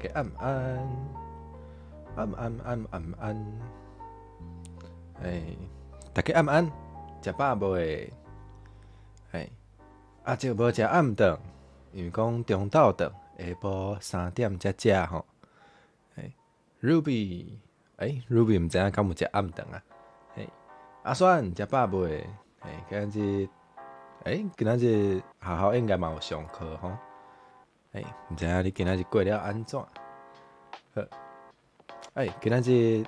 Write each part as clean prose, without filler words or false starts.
家暗安，暗暗暗暗安，欸，大家暗安，食飽未？欸，阿叔無食暗頓，因為講中晝頓，下晡3點才食吼。欸，Ruby，欸，Ruby 毋知影敢有食暗頓啊？嘿，阿酸食飽未？欸，今仔日，欸，今仔日學校應該嘛有上課吼。欸，毋知影你今仔日過了按怎？好，欸，今仔日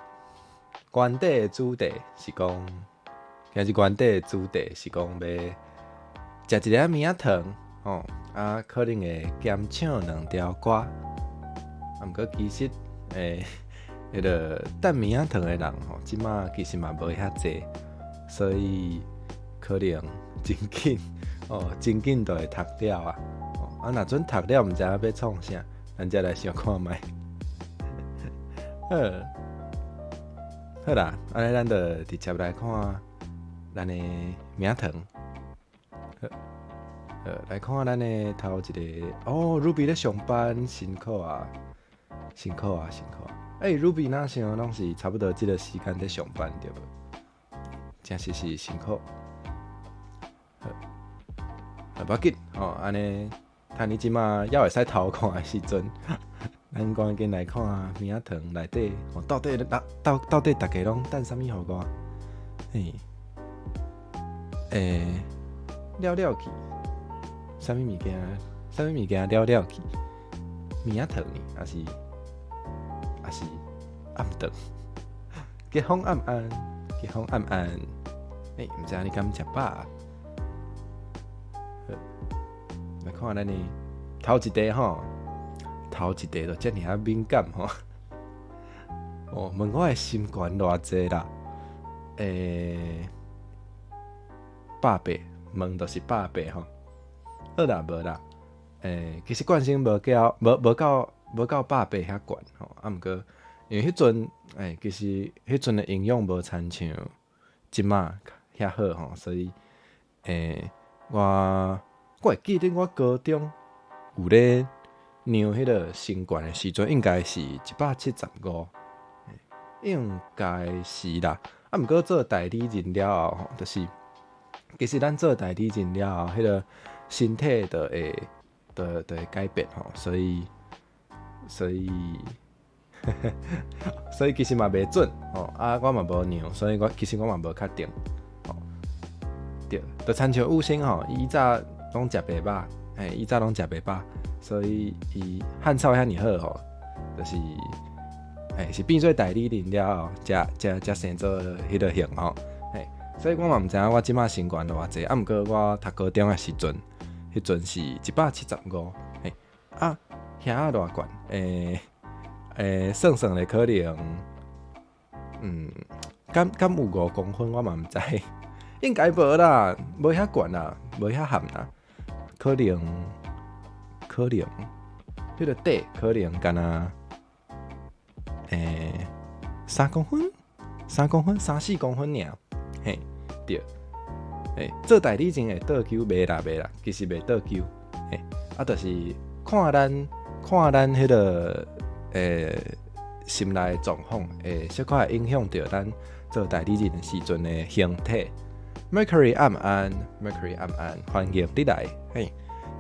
原底的主題是講，今仔日原底的主題是講欲食一粒棉仔糖吼，啊，可能會兼唱兩條歌。啊，毋過其實，欸，彼个等棉仔糖的人吼，這馬其實嘛無遐濟，所以可能真緊哦，真緊就會讀了啊。啊，若陣讀了，毋知影欲創啥，咱才來想看覓。好，好啦，按呢咱就直接來看咱的棉仔糖。好，好，來看咱的頭一个，哦，Ruby 咧上班，辛苦啊，辛苦啊，辛苦啊！欸，Ruby 若像攏是差不多這个時間佇上班對無？真實是辛苦。好，無要緊，吼，按呢。趁你這馬猶會使偷看的時陣，咱趕緊來看棉仔糖內底，哦，到底到到底逐家攏等啥物予我？嘿，欸，了了去，啥物物件？啥物物件了了去？棉仔糖呢？抑是暗頓？結婚暗暗，結婚暗暗，欸，毋知影你敢食飽？好，來看咱的頭一題吼，頭一題就遮爾仔敏感吼。哦，問我的身懸偌濟啦？欸，180，問就是百八吼。好啦，無啦。欸，其實慣性無夠，無無夠百八遐懸吼。啊，毋過因為彼陣，欸，其實彼陣的營養無親像這馬遐好吼，所以，欸，我會記得我高中有咧量彼个身懸的時陣，應該是175，應該是啦。啊，毋過做代理人了後吼，就是其實咱做代理人了後，彼个身體就會改變吼，所以其實嘛袂準吼。啊，我嘛無量，所以我其實我嘛無確定吼。對，就親像有星吼，伊早攏食袂飽，嘿，伊早攏食袂飽，所以伊漢草遐爾好吼，就是，欸，是變做代理人了後，才生做彼个型吼，嘿，所以我嘛毋知影我這馬身懸偌濟，啊，毋過我讀高中的時陣，彼陣是175，嘿，啊，遐偌懸，欸欸，算算咧可能，敢有5公分我嘛毋知，應該無啦，無遐懸啦，無遐譀啦，可能，彼个底可能敢若，欸，3公分，3公分，3、4公分爾，嘿，對，欸，做代理人會倒勼袂啦袂啦，其實袂倒勼，嘿，啊，就是看咱彼个，欸，心內狀況會小可會影響著咱做代理人的時陣的形體。Mercury 暗暗，Mercury 暗暗，歡迎你來，嘿，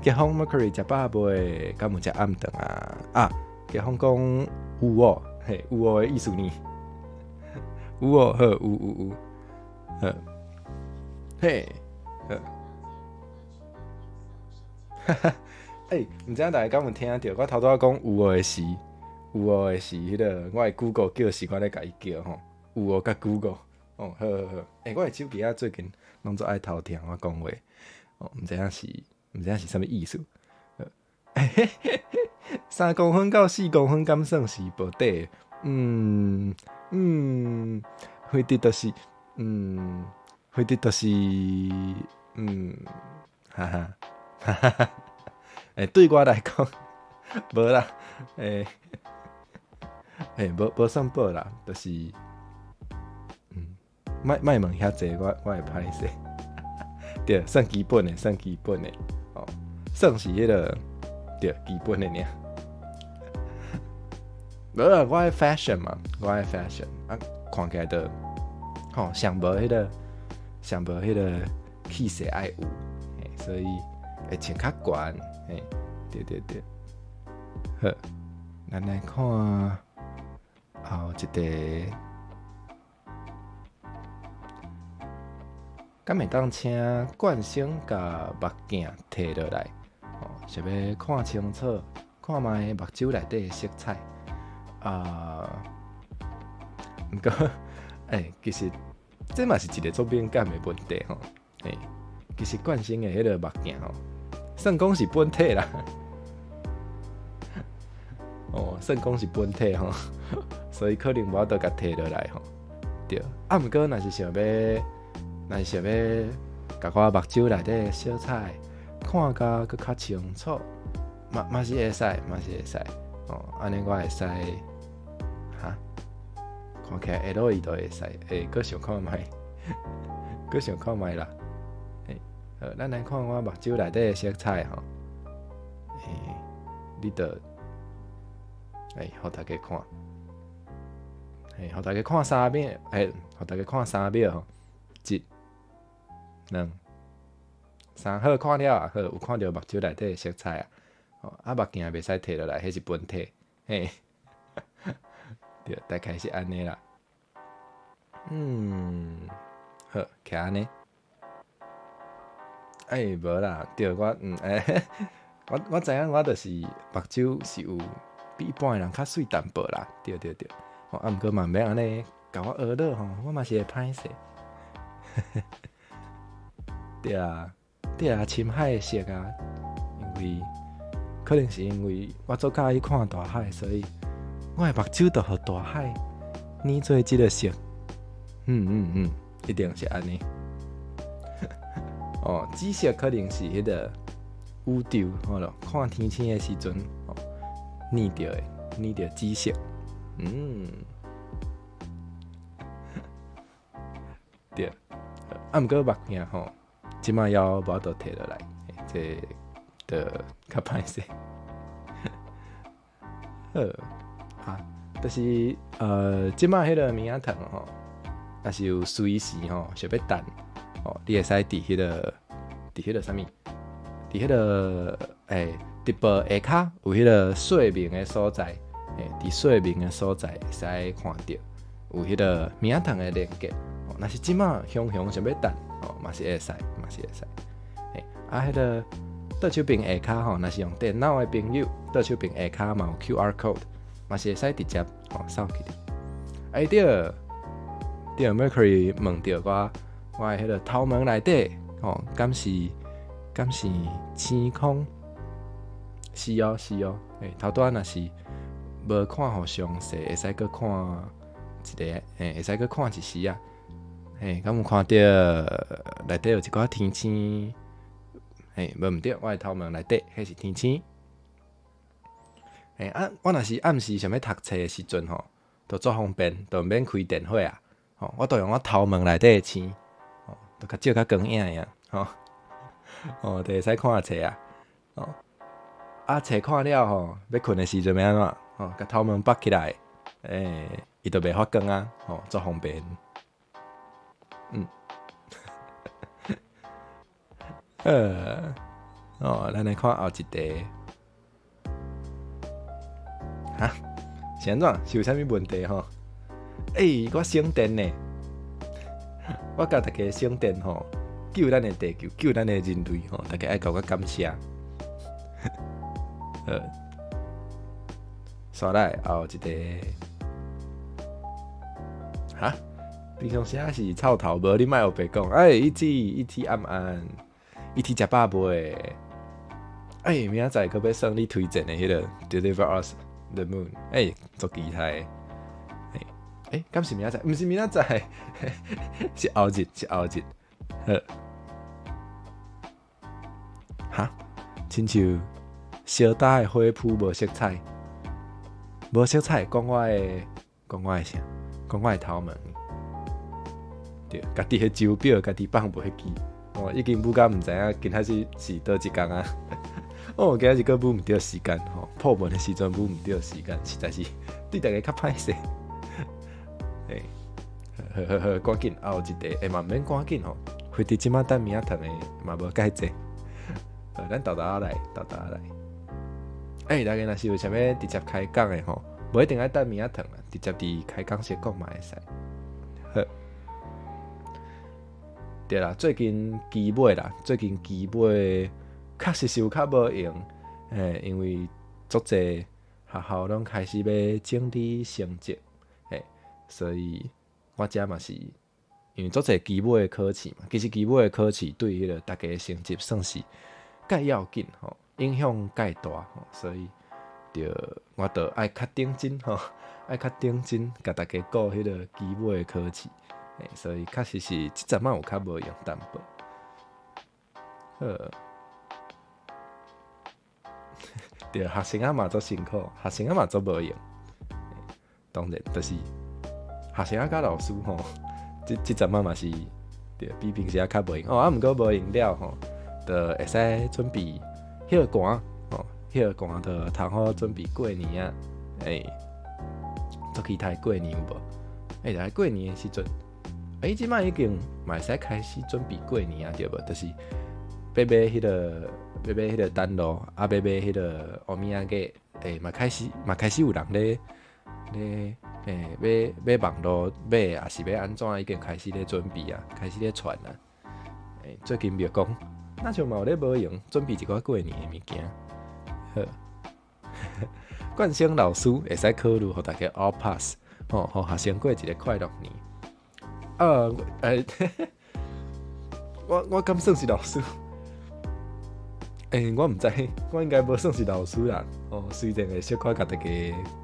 結婚 Mercury 食飽未？敢有食暗頓啊？啊，結婚講有哦，嘿，有哦的意思呢？有哦，好，有有有，好，嘿，好，哈哈，欸，毋知影大家敢有聽著？我頭拄仔講有哦的時，有哦的是彼个我的 Google 叫時，我咧共伊叫吼，有哦佮 Google，哦，好好好，欸，我的手機仔最近攏總愛偷聽我講話，哦，毋知影是啥物意思。3公分到4公分敢算是無底？非得就是，非得就是，哈哈，哈哈哈，欸，對我來講，無啦，欸，欸，無算薄啦，就是，莫莫問遐濟，我會歹勢，對，算基本的，算基本的，哦，算是彼个，對，基本的爾。無啊，我愛 fashion 嘛，我愛 fashion 啊，看起來就吼上無彼個上無彼個氣勢愛有，所以會穿較懸，嘿，對對對。好，咱來看後一題，敢會當請冠生共目鏡提落來？哦，想欲看清楚，看覓目睭內底的色彩啊。毋過，欸，其實這嘛是一個足敏感的問題吼。欸，其實冠生的彼個目鏡吼，算講是本體啦。哦，算講是本體吼，所以可能無法度共提落來吼。對，啊，毋過若是想欲，若是想欲共我目睭內底的色彩看甲閣較清楚，嘛嘛是會使，嘛是會使。哦，按呢我會使，哈？看起來下落伊都會使，欸，閣想看覓，閣想看覓啦。欸，好，咱來看我目睭內底的色彩吼。欸，你著，欸，予大家看，欸，予大家看3秒，欸，予大家看三秒吼，一、兩、三，好，看了啊，好，有看著目睭內底的色彩啊。哦，啊，目鏡袂使提落來，彼是本體，嘿，對，大概是按呢啦。嗯，好，徛按呢。欸，無啦，對，我，欸，我知影，我就是目睭是有比一般的人較媠淡薄啦，對對對。哦，啊，毋過嘛毋免按呢共我呵咾吼，我嘛是會歹勢。對啊，對啊，深海的色啊，因為可能是因為我足佮意看大海，所以我的目睭就予大海染做這个色。嗯嗯嗯，一定是按呢。哦，紫色可能是彼个宇宙，好囉，看天星的時陣，哦，染著的，染著紫色。嗯，對。啊，毋過目鏡吼，這擺猶無法度提落來，這就較歹勢。好，啊，就是這擺彼個棉仔糖吼，若是有隨時吼想欲等，哦，你會使佇彼個啥物？佇彼個欸，直播下跤有彼個說明的所在，欸，佇說明的所在會使看著有彼個棉仔糖的連結。哦，若是這擺雄雄想欲等，哦，嘛是會使，嘛是會使。欸，啊，彼個倒手邊下跤吼，若是用電腦的朋友，倒手邊下跤嘛有 QR code，嘛是會使直接吼掃起去。欸對，對，Mercury 問著我，我的彼個頭毛內底吼，敢是星空？是哦，是哦。欸，頭拄仔若是無看予詳細，會使閣看一个，欸，會使閣看一時啊。欸，敢有看著內底有一寡天星？欸，無毋對，我的頭毛內底彼是天星。欸啊，我若是暗時想欲讀冊的時陣吼，就足方便，就毋免開電火啊。吼，我就用我頭毛內底的星，吼，就較照較光影的啊，吼，哦，就會使看冊啊。哦，啊，冊看了吼，欲睏的時陣欲按怎？吼，共頭毛縛起來，欸，伊就袂發光啊，吼，足方便。嗯，哦，咱來看後一題。哈？是按怎？是有啥物問題吼？欸，我省電呢！我共大家省電吼，救咱的地球，救咱的人類吼，大家愛共我感謝。好，煞來後一題。哈？平常時是臭頭無，你莫烏白講。欸，一起一起暗暗，一起食飽未？欸，明仔載閣欲送你推薦的彼个《Deliver Us the Moon》欸，足期待。欸欸，敢是明仔載？毋是明仔載，是後日，是後日。好。哈？親像燒焦的火殕無色彩，無色彩，講我的，講我的啥？講我的頭毛。對，家己的手錶，家己放袂記，哦，已經舞甲毋知影今仔日是佗一工啊！哦，今仔日閣舞毋著時間吼，破文的時陣舞毋著時間，實在是對大家較歹勢。欸，好好好，趕緊，後一題，欸嘛毋免趕緊吼，非佇這馬等明仔載的嘛無蓋濟。咱沓沓仔來，沓沓仔來。欸，大家若是有啥物直接開講的吼，無一定愛等明仔載啦，直接佇開講時講嘛會使。好，對啦，最近期尾啦，最近期尾確實是有較無閒，欸，因為足濟學校攏開始欲整理成績，欸，所以我遮嘛是因為足濟期尾的考試嘛，其實期尾的考試對彼個大家的成績算是蓋要緊吼，影響蓋大吼，所以著我著愛較認真吼，愛較認真，共大家顧彼個期尾的考試，欸，所以確實是這陣仔有較無閒淡薄。好，對，學生仔嘛足辛苦，學生仔嘛足無閒。當然，就是學生仔佮老師吼，這這陣仔嘛是對比平時仔較無閒。哦，啊，毋過無閒了吼，就會使準備歇寒吼，歇寒就通好準備過年啊。欸，足期待過年有無？欸，來過年的時陣，欸，這擺已經嘛會使開始準備過年啊，對無？就是欲買彼個，欲買彼個燈籠，啊，欲買彼個烏物仔粿，欸，嘛開始嘛開始有人咧咧，欸，欲欲網路買，抑是欲按怎已經開始咧準備啊，開始咧傳啊。欸，最近廟公，若像嘛有咧無閒準備一寡過年的物件。好，冠生老師會使考慮予大家 all pass，吼，予學生過一個快樂年。啊，欸，我敢算是老師？欸，我毋知，我應該無算是老師啦。哦，雖然會小可共大家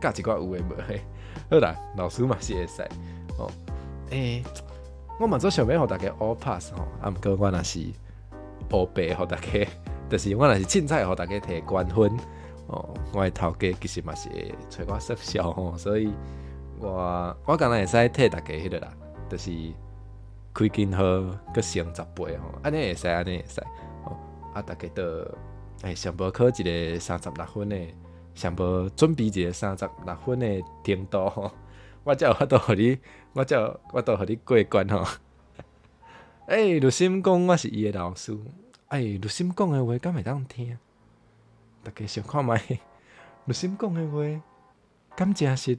教一寡有的無的。好啦，老師嘛是會使。哦，欸，我嘛足想欲予大家 all pass 吼，啊，毋過我若是烏白予大家，就是我若是凊彩予大家提懸分，哦，我的頭家其實嘛是會揣我說笑吼，所以我敢若會使替大家彼個啦，就是開根號閣乘10倍吼，按呢會使，按呢會使，哦，啊，大家都欸，上無考一個36分的，上無準備一個三十六分的程度吼，我才有法度予你，我才有法度予你過關吼。欸，律心講我是伊的老師，欸，律心講的話敢會當聽？大家想看覓，律心講的話敢誠實，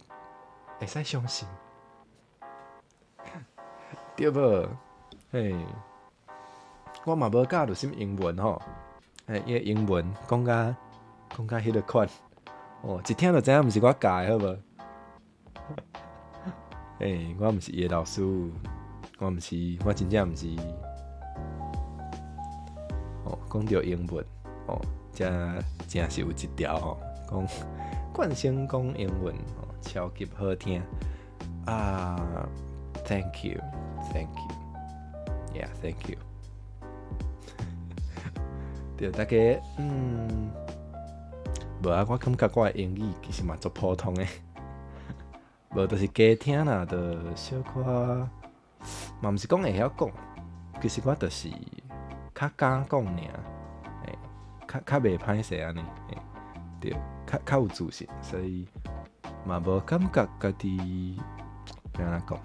會使相信？對無？嘿，我嘛無教律心英文吼，嘿，伊的英文講甲講甲彼個款，哦，一聽就知影毋是我教的，好無？欸，我毋是伊的老師，我毋是，我真正毋是。哦，講著英文，哦，這真是有一條吼，講冠生講英文，哦，超級好聽啊！Thank you，Thank you，Yeah，Thank you。對，大家，嗯，無啊，我感覺我的英語其實嘛足普通的，無就是加聽啦，就小可嘛毋是講會曉講，其實我就是較敢講爾，欸，較較袂歹勢按呢，欸，對，較較有自信，所以嘛無感覺家己欲按怎講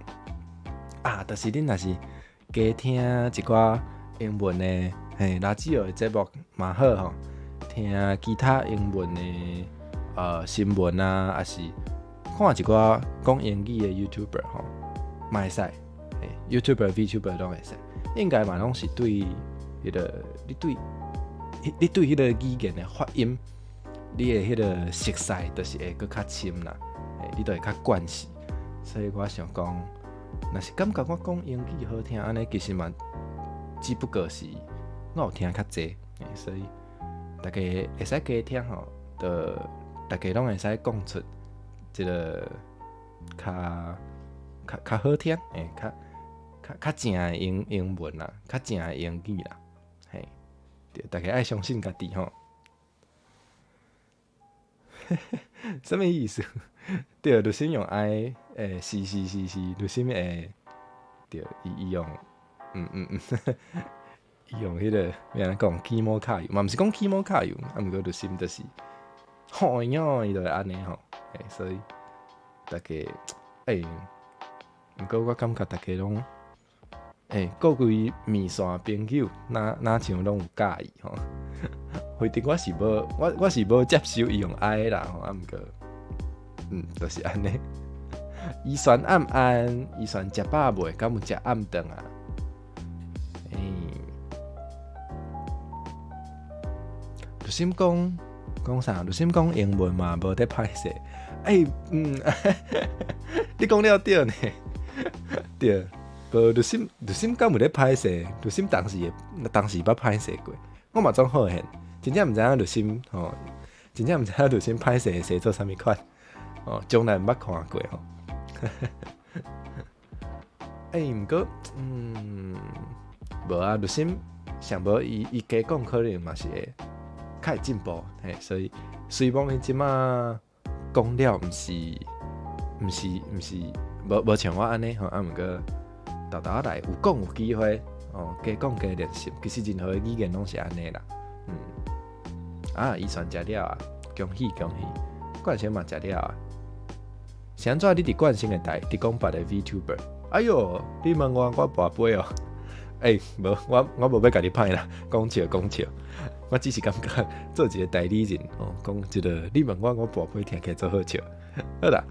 啊，就是恁若是加聽一寡英文的，嘿，拉子奧的節目嘛好吼，聽其他英文的新聞啊，抑是看一寡講英語的 YouTuber 吼，嘛會使，嘿，YouTuber、VTuber 攏會使，應該嘛攏是對彼個你對你對彼個語言的發音，你的彼個熟悉，就是會閣較深啦，嘿，你就會較慣勢。所以我想講，若是感覺我講英語好聽，按呢其實嘛，只不過是我有聽較濟，所以大家會使加聽吼，就大家攏會使講出這個較較較好聽，欸，較較較正的英英文啦，較正的英語啦，嘿，對，大家愛相信家己吼。啥物意思？對，律心用 I，欸，是是是是，律心會，對，伊伊用，嗯嗯嗯，伊用彼個欲按怎講，起毛跤油嘛，毋是講起毛跤油，啊，毋過律心就是，吼喲，伊就會按呢吼，欸，所以逐家，欸，毋過我感覺逐家攏，欸，各位麵線朋友，若若像攏有佮意吼，反正我是無，我是無接受伊用愛的啦吼，啊，毋過，就是按呢。伊璇暗暗，伊璇食飽未？敢有食暗頓啊？欸，律心講講啥？律心講英文嘛，無得歹勢。欸，你講了對呢？對，無律心律心敢有咧歹勢？律心當時會當時捌歹勢過，我嘛總好現，真正毋知影律心吼，真正毋知影律心歹勢會做啥物款，哦，從來毋捌看過吼。欸，毋過，無啊，律心上無伊伊加講可能嘛是會較會進步，嘿，所以雖罔伊這馬講了，毋是毋是毋是無無像我按呢吼，啊，毋過沓沓仔來有講有機會，哦，加講加練習，其實任何的語言攏是按呢啦，啊，伊璇食了啊，恭喜恭喜，冠生嘛食了啊。是按怎你佇冠生的台佇講別个 VTuber？哎喲，你問我，我跋杯哦。欸，無，我無欲共你歹啦，講笑講笑。我只是感覺做一個代理人哦，講這個你問我，我跋杯聽起來足好笑。好啦，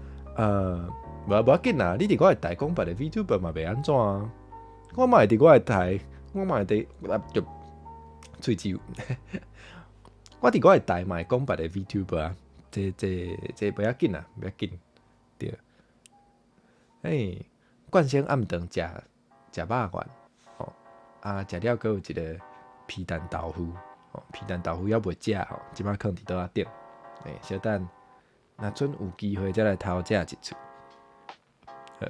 無無要緊啦，你佇我的台講別个 VTuber 嘛袂按怎啊？我嘛會佇我的台，我嘛會佇啊，就喙舌。我佇我的台嘛會講別个 VTuber 啊，這這這袂要緊啦，袂要緊。對，欸，冠生暗頓食食肉圓，吼，啊，食了閣有一个皮蛋豆腐，吼，皮蛋豆腐猶未食吼，這擺囥佇桌仔頂，欸，小等，若準有機會才來偷食一喙。好，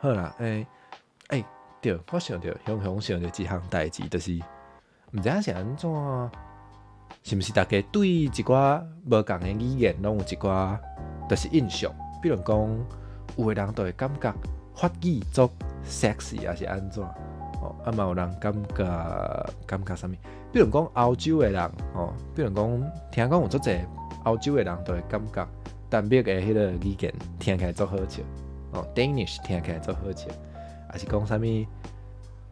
好啦，欸，欸，對，我想著，雄雄想著一項代誌，就是毋知影是按怎，是毋是逐家對一寡無仝的語言攏有一寡？就是印象，比如講，有的人就會感覺法語足 sexy，抑是按怎？哦，啊嘛有人感覺感覺啥物？比如講歐洲的人，哦，比如講聽講有足濟歐洲的人，就會感覺丹麥的彼个語言聽起來足好笑，哦，Danish 聽起來足好笑，抑是講啥物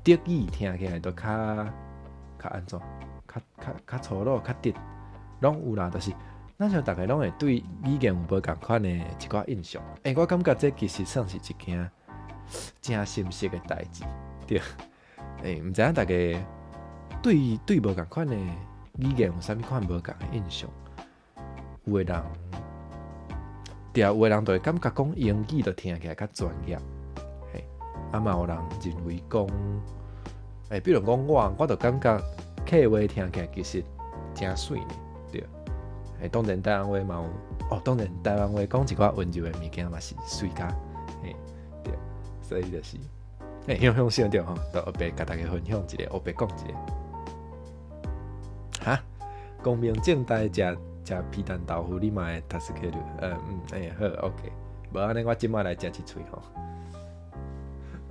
德語聽起來都較較按怎？較較較粗魯、較直，攏有啦，就是。若像逐家攏會對語言有無仝款的一寡印象，欸，我感覺這其實算是一件誠深色的代誌，對。欸，毋知影逐家對對無仝款的語言有啥物款無仝的印象？有的人，對啊，有的人就會感覺講英語就聽起來較專業，嘿，啊嘛有人認為講，欸，比如講我，我就感覺客話聽起來其實誠媠呢，對。欸，當然台灣話嘛有，哦，當然台灣話講一寡溫柔的物件嘛是媠甲，嘿，對，所以就是，欸，雄雄想著吼，就後壁共逐家分享一下，後壁講一下。哈，光明正大食食皮蛋豆腐，你嘛會助ける？嗯，欸，好，OK，無按呢，我這擺來食一喙吼，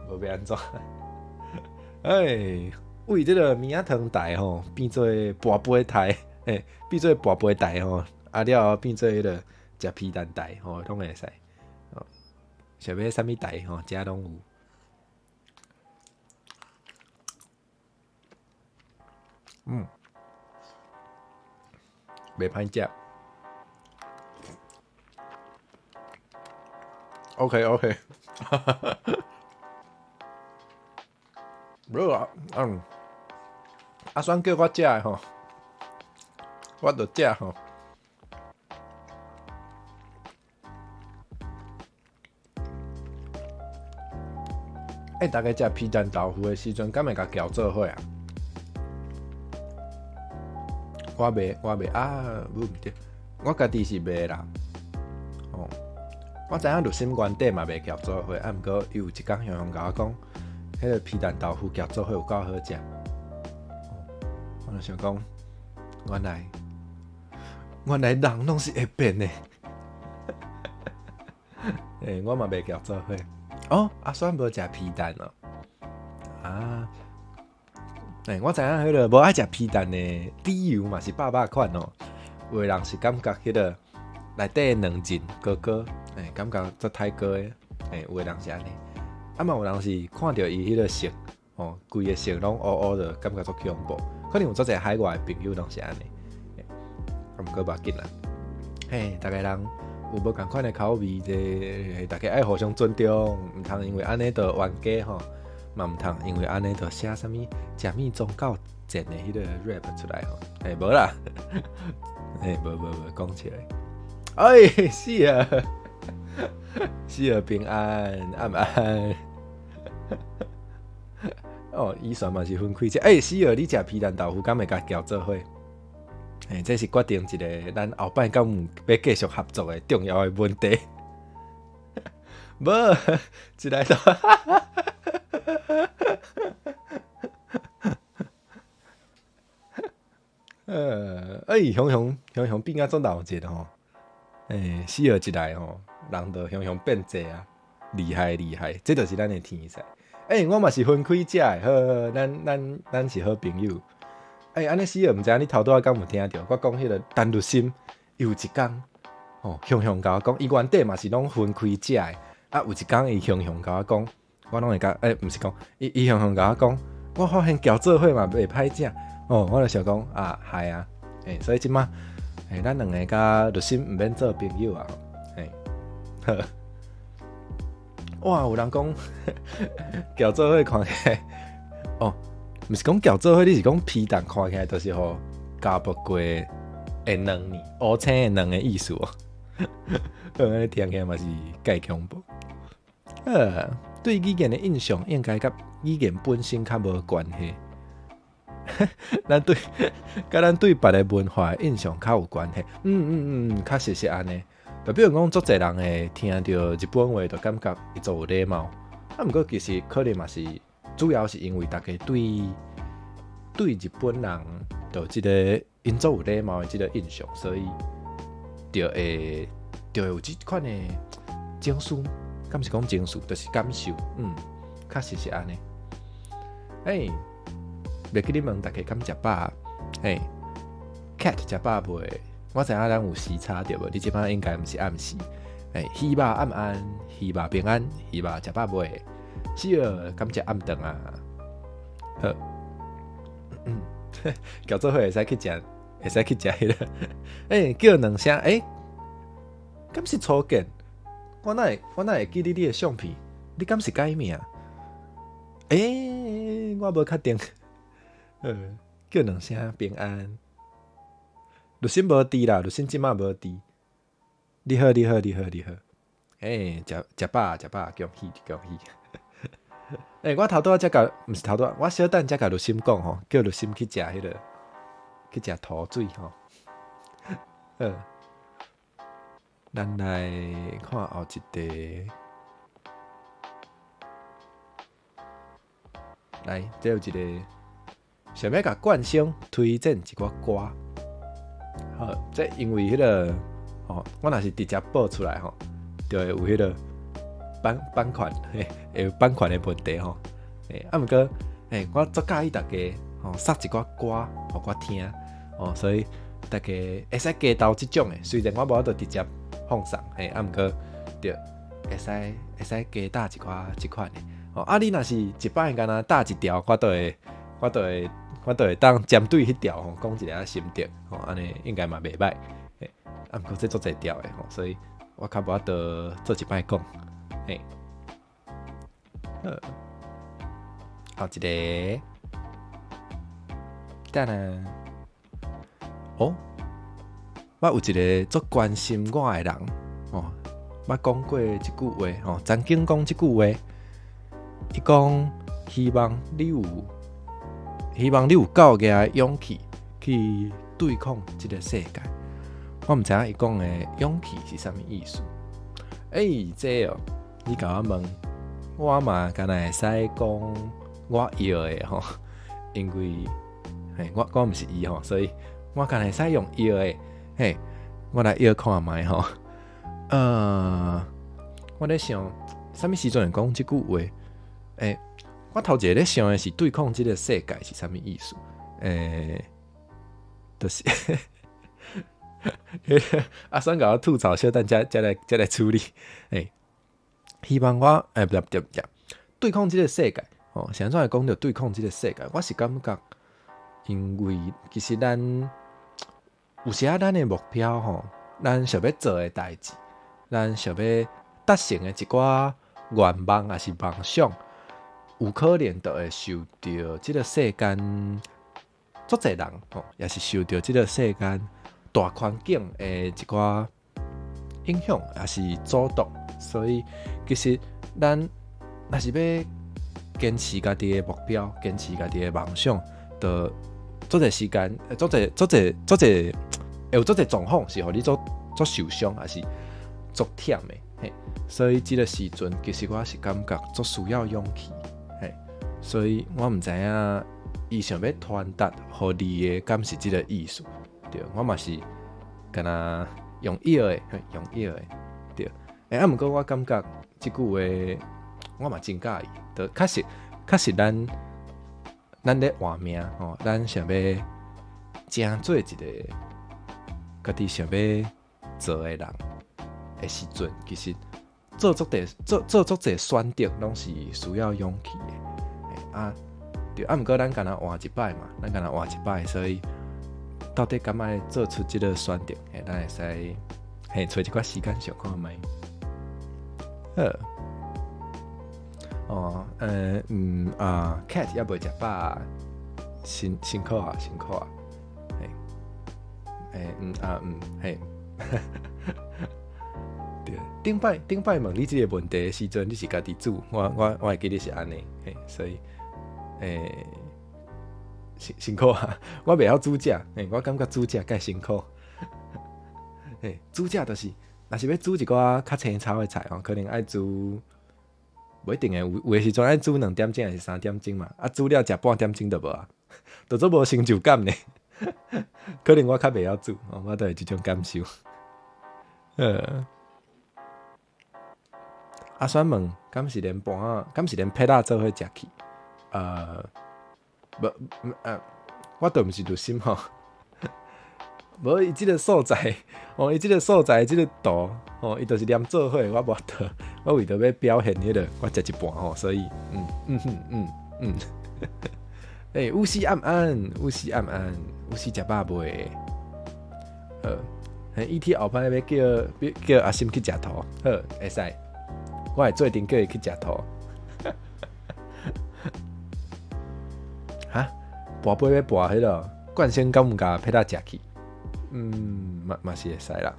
無欲按怎？欸，為這个物仔湯台吼，變做跋杯台。欸，變做跋杯台吼，啊了後變做彼个食皮蛋台吼，攏會使。哦，想欲啥物台吼，遮攏有。袂歹食。OK OK，無啊，阿選叫我食的吼。我就食吼。欸，逐家食皮蛋豆腐的時陣，敢會共攪做伙啊？我袂，我袂啊，無毋對，我家己是袂啦。哦，我知影律心原底嘛袂攪做伙，啊，毋過伊有一工雄雄共我講，彼个皮蛋豆腐攪做伙有夠好食。我就想講，原來原來人攏是會變的。欸，我嘛袂攪做伙。哦，阿選無食皮蛋哦。啊，欸，我知影彼个無愛食皮蛋的理由嘛是百百款哦。有的人是感覺彼个內底軟韌膏膏，欸，感覺足太膏的，欸，有的人是按呢。啊嘛有人是看著伊彼个色，吼，規个色攏烏烏的，感覺足恐怖。可能有足濟海外的朋友攏是按呢。啊，毋過無要緊啦。嘿，逐个人有無仝款的口味，這大家愛互相尊重，毋通因為按呢就冤家吼。嘛毋通因為按呢就寫啥物食物宗教戰的彼個 rap 出來吼，欸，無啦，欸，無無無，講笑的。哎，是啊，是啊，平安，暗安。哦，以前嘛是分開食，欸，是啊，你食皮蛋豆腐，敢會共攪做伙？欸，這是決定一个咱後擺敢有欲繼續合作的重要的問題。無，一來就，欸，雄雄雄雄變啊足鬧熱吼，欸，死了一來吼，人就雄雄變濟啊，厲害厲害，這就是咱的天才。欸，我嘛是分開食的，好，咱是好朋友。欸，按呢死了，毋知影你頭拄仔敢有聽著？我講彼个陳律心，伊有一工吼，雄雄共我講，伊原底嘛是攏分開食的。啊，有一工伊雄雄共我講，我攏會共，欸，毋是講，伊雄雄共我講，我發現攪做伙嘛袂歹食，哦，我就想講啊，係啊，欸，所以這馬，欸，咱兩个佮律心毋免做朋友啊，欸，好。哇，有人講攪做伙看起來，哦，毋是講攪做伙，你是講皮蛋看起來就是予加薄過的卵呢，烏青的卵的意思哦。按呢聽起來嘛是蓋恐怖。對語言的印象應該佮語言本身較無關係。咱對佮咱對別个文化的印象較有關係。確實是按呢。就比如講，足濟人會聽著日本話，就感覺伊足有禮貌。啊，毋過其實可能嘛是主要是因為逐家對日本人就這个𪜶足有禮貌的這个印象，所以就會有這款的情緒，敢毋是講情緒，就是感受。嗯，確實是按呢。欸，袂記你問逐家敢食飽？欸，cat 食飽未？我知影咱有時差對無？你這擺應該毋是暗時。欸，希望暗安，希望平安，希望食飽未？是哦，敢食暗頓啊？好，攪做伙會使去食，會使去食彼个。欸，叫兩聲，欸，敢是初見？我哪會記得你的相片？你敢是改名？欸，我無確定。叫兩聲平安。律師無佇啦，律師這馬無佇。你好，你好，你好，你好。欸，食食飽，食飽，恭喜恭喜。欸，我頭拄仔才共，毋是頭拄仔，我小等才共律師講吼，叫律師去食彼个，去食塗水吼。好，咱來看後一題。來，這有一个想欲共冠生推薦一寡歌。好，這因為彼个吼，我若是直接報出來吼，就會有彼个版權，嘿，會有版權的問題吼。欸，啊，毋過，欸，我足佮意大家吼，送一寡歌予我聽，哦，所以大家會使加投這種的，雖然我無法度直接放送，嘿，啊，毋過，對，會使加打一寡這款的。哦，啊，你若是一擺敢若打一條，我都會當針對彼條吼，講一下心得，吼，按呢應該嘛袂䆀。啊，毋過這足濟條的吼，所以我較無法度做一擺講。嘿，好，後一个，等下，哦，我有一个足關心我的人，哦，捌講過一句話，吼，曾經講這句話，伊講希望你有夠額的勇氣去對抗這个世界。我毋知影伊講的勇氣是啥物意思。欸，這哦，你共我問，我嘛敢若會使講我藥的吼，因為嘿，我毋是伊吼，所以我敢若會使用藥的。嘿，我來藥看覓吼。我咧想，啥物時陣會講這句話？欸，我頭一个咧想的是對抗這个世界是啥物意思？就是阿桑共我吐槽，小等才來處理。希望我不對不對，對抗這个世界哦，是按怎會講著對抗這个世界？我是感覺，因為其實咱有時仔咱的目標吼，咱想欲做的代誌，咱想欲達成的一寡願望抑是夢想，有可能就會受著這个世間足濟人吼，抑是受著這个世間大環境的一寡影響，抑是阻擋。所以其實咱若是欲堅持家己的目標，堅持家己的夢想，就足濟時間，足濟足濟足濟，會有足濟狀況是予你足足受傷，抑是足忝的。嘿，所以這个時陣，其實我是感覺足需要勇氣。嘿，所以我毋知影伊想欲傳達予你的，敢是這个意思？對，我嘛是敢若用臆的，用臆的，對。啊，毋過我感覺這句話我嘛真佮意，就確實確實咱咧活命吼，咱想欲成做一个家己想欲做的人的時陣，其實做足濟做做足濟選擇，攏是需要勇氣的。啊，對，啊，毋過咱敢若活一擺嘛，咱敢若活一擺，所以到底敢愛做出這个選擇？咱會使揣一寡時間想看覓。好，哦，啊，cat 猶未食飽，辛辛苦啊，辛苦啊，嘿，嗯啊嗯，嘿，對，頂擺問你這个問題的時陣，你是家己煮，我會記得是按呢，嘿，所以，辛辛苦啊，我袂曉煮食，嘿，我感覺煮食較辛苦，嘿，煮食就是，若是欲煮一寡較清炒的菜吼，可能愛煮，無一定的，有的時陣愛煮2點鐘抑是3點鐘嘛，啊，煮了食半點鐘就無啊，就足無成就感呢。可能我較袂曉煮，我都會這種感受。阿選問，敢是連盤仔，敢是連撇仔做伙食去？無，我倒毋是律心吼。無伊這个素材，哦，伊這个素材，這个圖，哦，伊就是連做伙，我無法度，我為著欲表現彼个，我食一半吼，所以，烏西暗暗，烏西暗暗，烏西食飽未？好，E.T. 後擺欲叫阿心去食塗，好，會使，我會做陣叫伊去食塗。哈？跋杯欲跋彼个冠生敢毋共撇仔食去？嘛嘛是會使啦。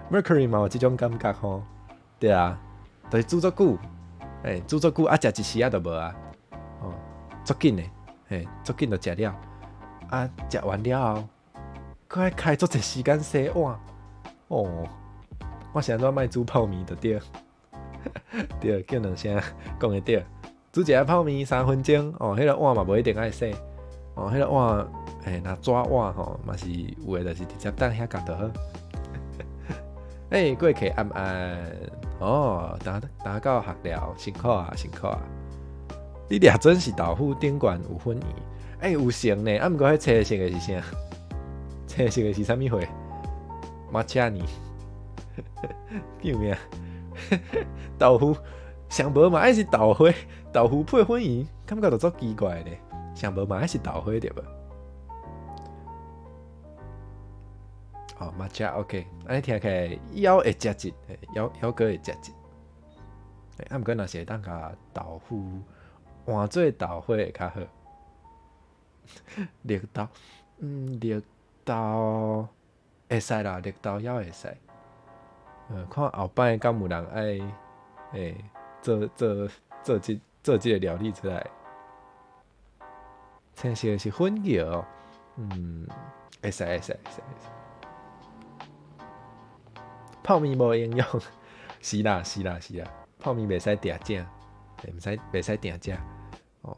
Mercury 嘛有這種感覺吼，對啊，就是煮足久，煮足久啊，食一時仔就無啊，哦，足緊的，嘿，足緊就食了，啊，食完了後，閣愛開足濟時間洗碗，哦，我是按怎莫煮泡麵就對，對，叫兩聲講會對，煮一下泡麵3分鐘，哦，彼个碗嘛無一定愛洗，哦，彼个碗。若紙碗吼，嘛是有的，就是直接放遐角就好。過客暗暗，哦，打打到學了，辛苦啊，辛苦啊！你掠準是豆腐頂懸有粉圓，有成呢，啊，毋過彼青色的是啥？青色的是啥物貨？抹茶呢？救命！豆腐上無嘛愛是豆花，豆腐配粉圓，感覺就足奇怪呢。上無嘛愛是豆花對無？哦，抹茶 OK，按呢聽起來猶會食一，猶猶閣會食一。啊，毋過若是會當共豆腐換做豆花會較好。綠豆，綠豆會使啦，綠豆猶會使。看後擺敢有人愛，做做做這做這个料理出來。青色的是粉蕎，會使會使會使會使。泡麵無營養，是啦是啦是啦，泡麵袂使定食，毋使袂使定食。哦，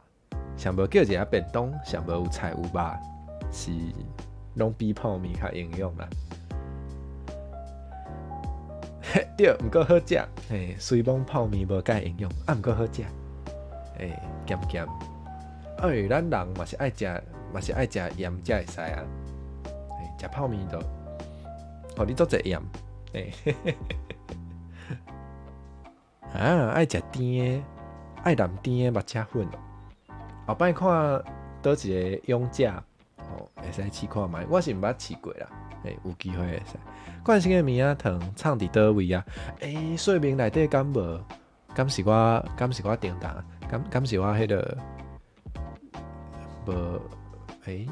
上無叫一下便當，上無有菜有肉，是攏比泡麵較營養啦。對，毋過好食，嘿，雖罔泡麵無蓋營養，啊，毋過好食。欸，鹹鹹。欸，咱人嘛是愛食，嘛是愛食鹽才會使啊。欸，食泡麵就，予你足濟鹽。欸，啊，愛食甜的，愛淋甜的目赤粉。後擺看佗一個勇者，哦，會使試看覓。我是毋捌試過啦，欸，有機會會使。冠生的物仔糖藏佇佗位啊？欸，說明內底敢無？敢是我？敢是我叮當？敢是我彼個無？欸，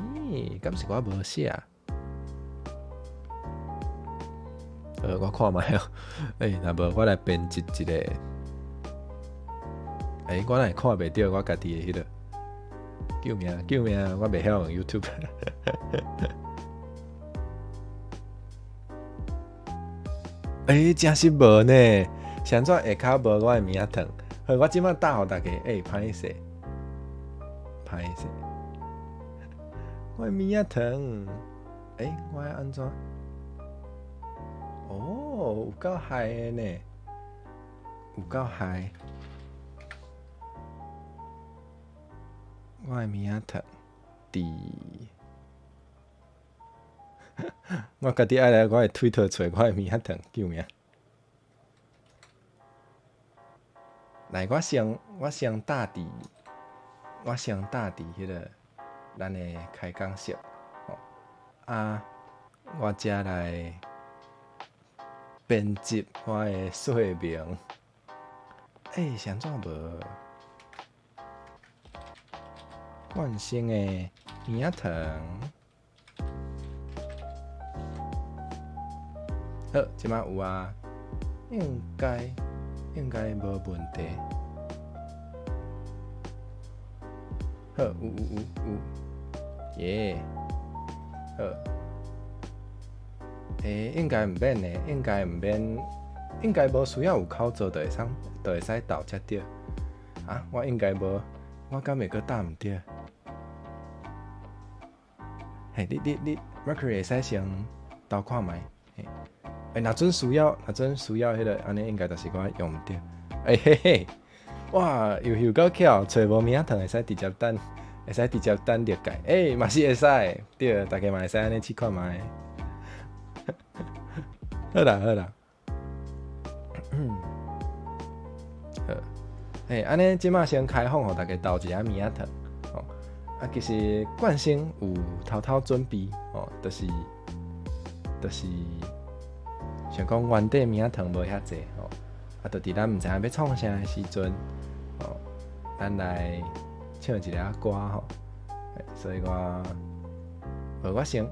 敢是我無寫？我看覓哦。欸，若無我來編輯一個。欸，我哪會看袂著我家己的彼個？救命！救命！我袂曉用 YouTube。欸，真是無呢？是按怎下跤無我的物仔糖？好，我這擺打予大家。欸，歹勢，歹勢，我的物仔糖。欸，我愛按怎？哦，有夠害的呢，有夠害。我的物仔糖佇，我家己愛來我的推特揣我的物仔糖，救命！來，我先打佇彼個咱的開講室，吼啊，我才來編輯我的說明。欸，是按怎無？冠生的物仔糖，好，這擺有啊，應該無問題。好，有有有有，耶，好，欸，應該毋免的，應該毋免，應該無需要有口座就會使，就會使投才對。啊，我應該無。我敢會閣打毋對？嘿，你，Mercury 會使先投看覓？嘿，欸，若準需要彼個，按呢應該就是我用毋著。欸嘿嘿，哇，又又閣巧，揣無物仔糖會使直接等，會使直接等綠蓋。欸，嘛是會使，對，大家嘛會使按呢試看覓。好啦好啦，好。欸，按呢，這擺先開放，予大家投一下物仔糖，吼。啊，其實冠生有偷偷準備，吼，就是想講原底物仔糖無遐濟，吼。啊，就佇咱毋知影欲創啥的時陣，吼，咱來唱一下歌，吼。所以我，無我先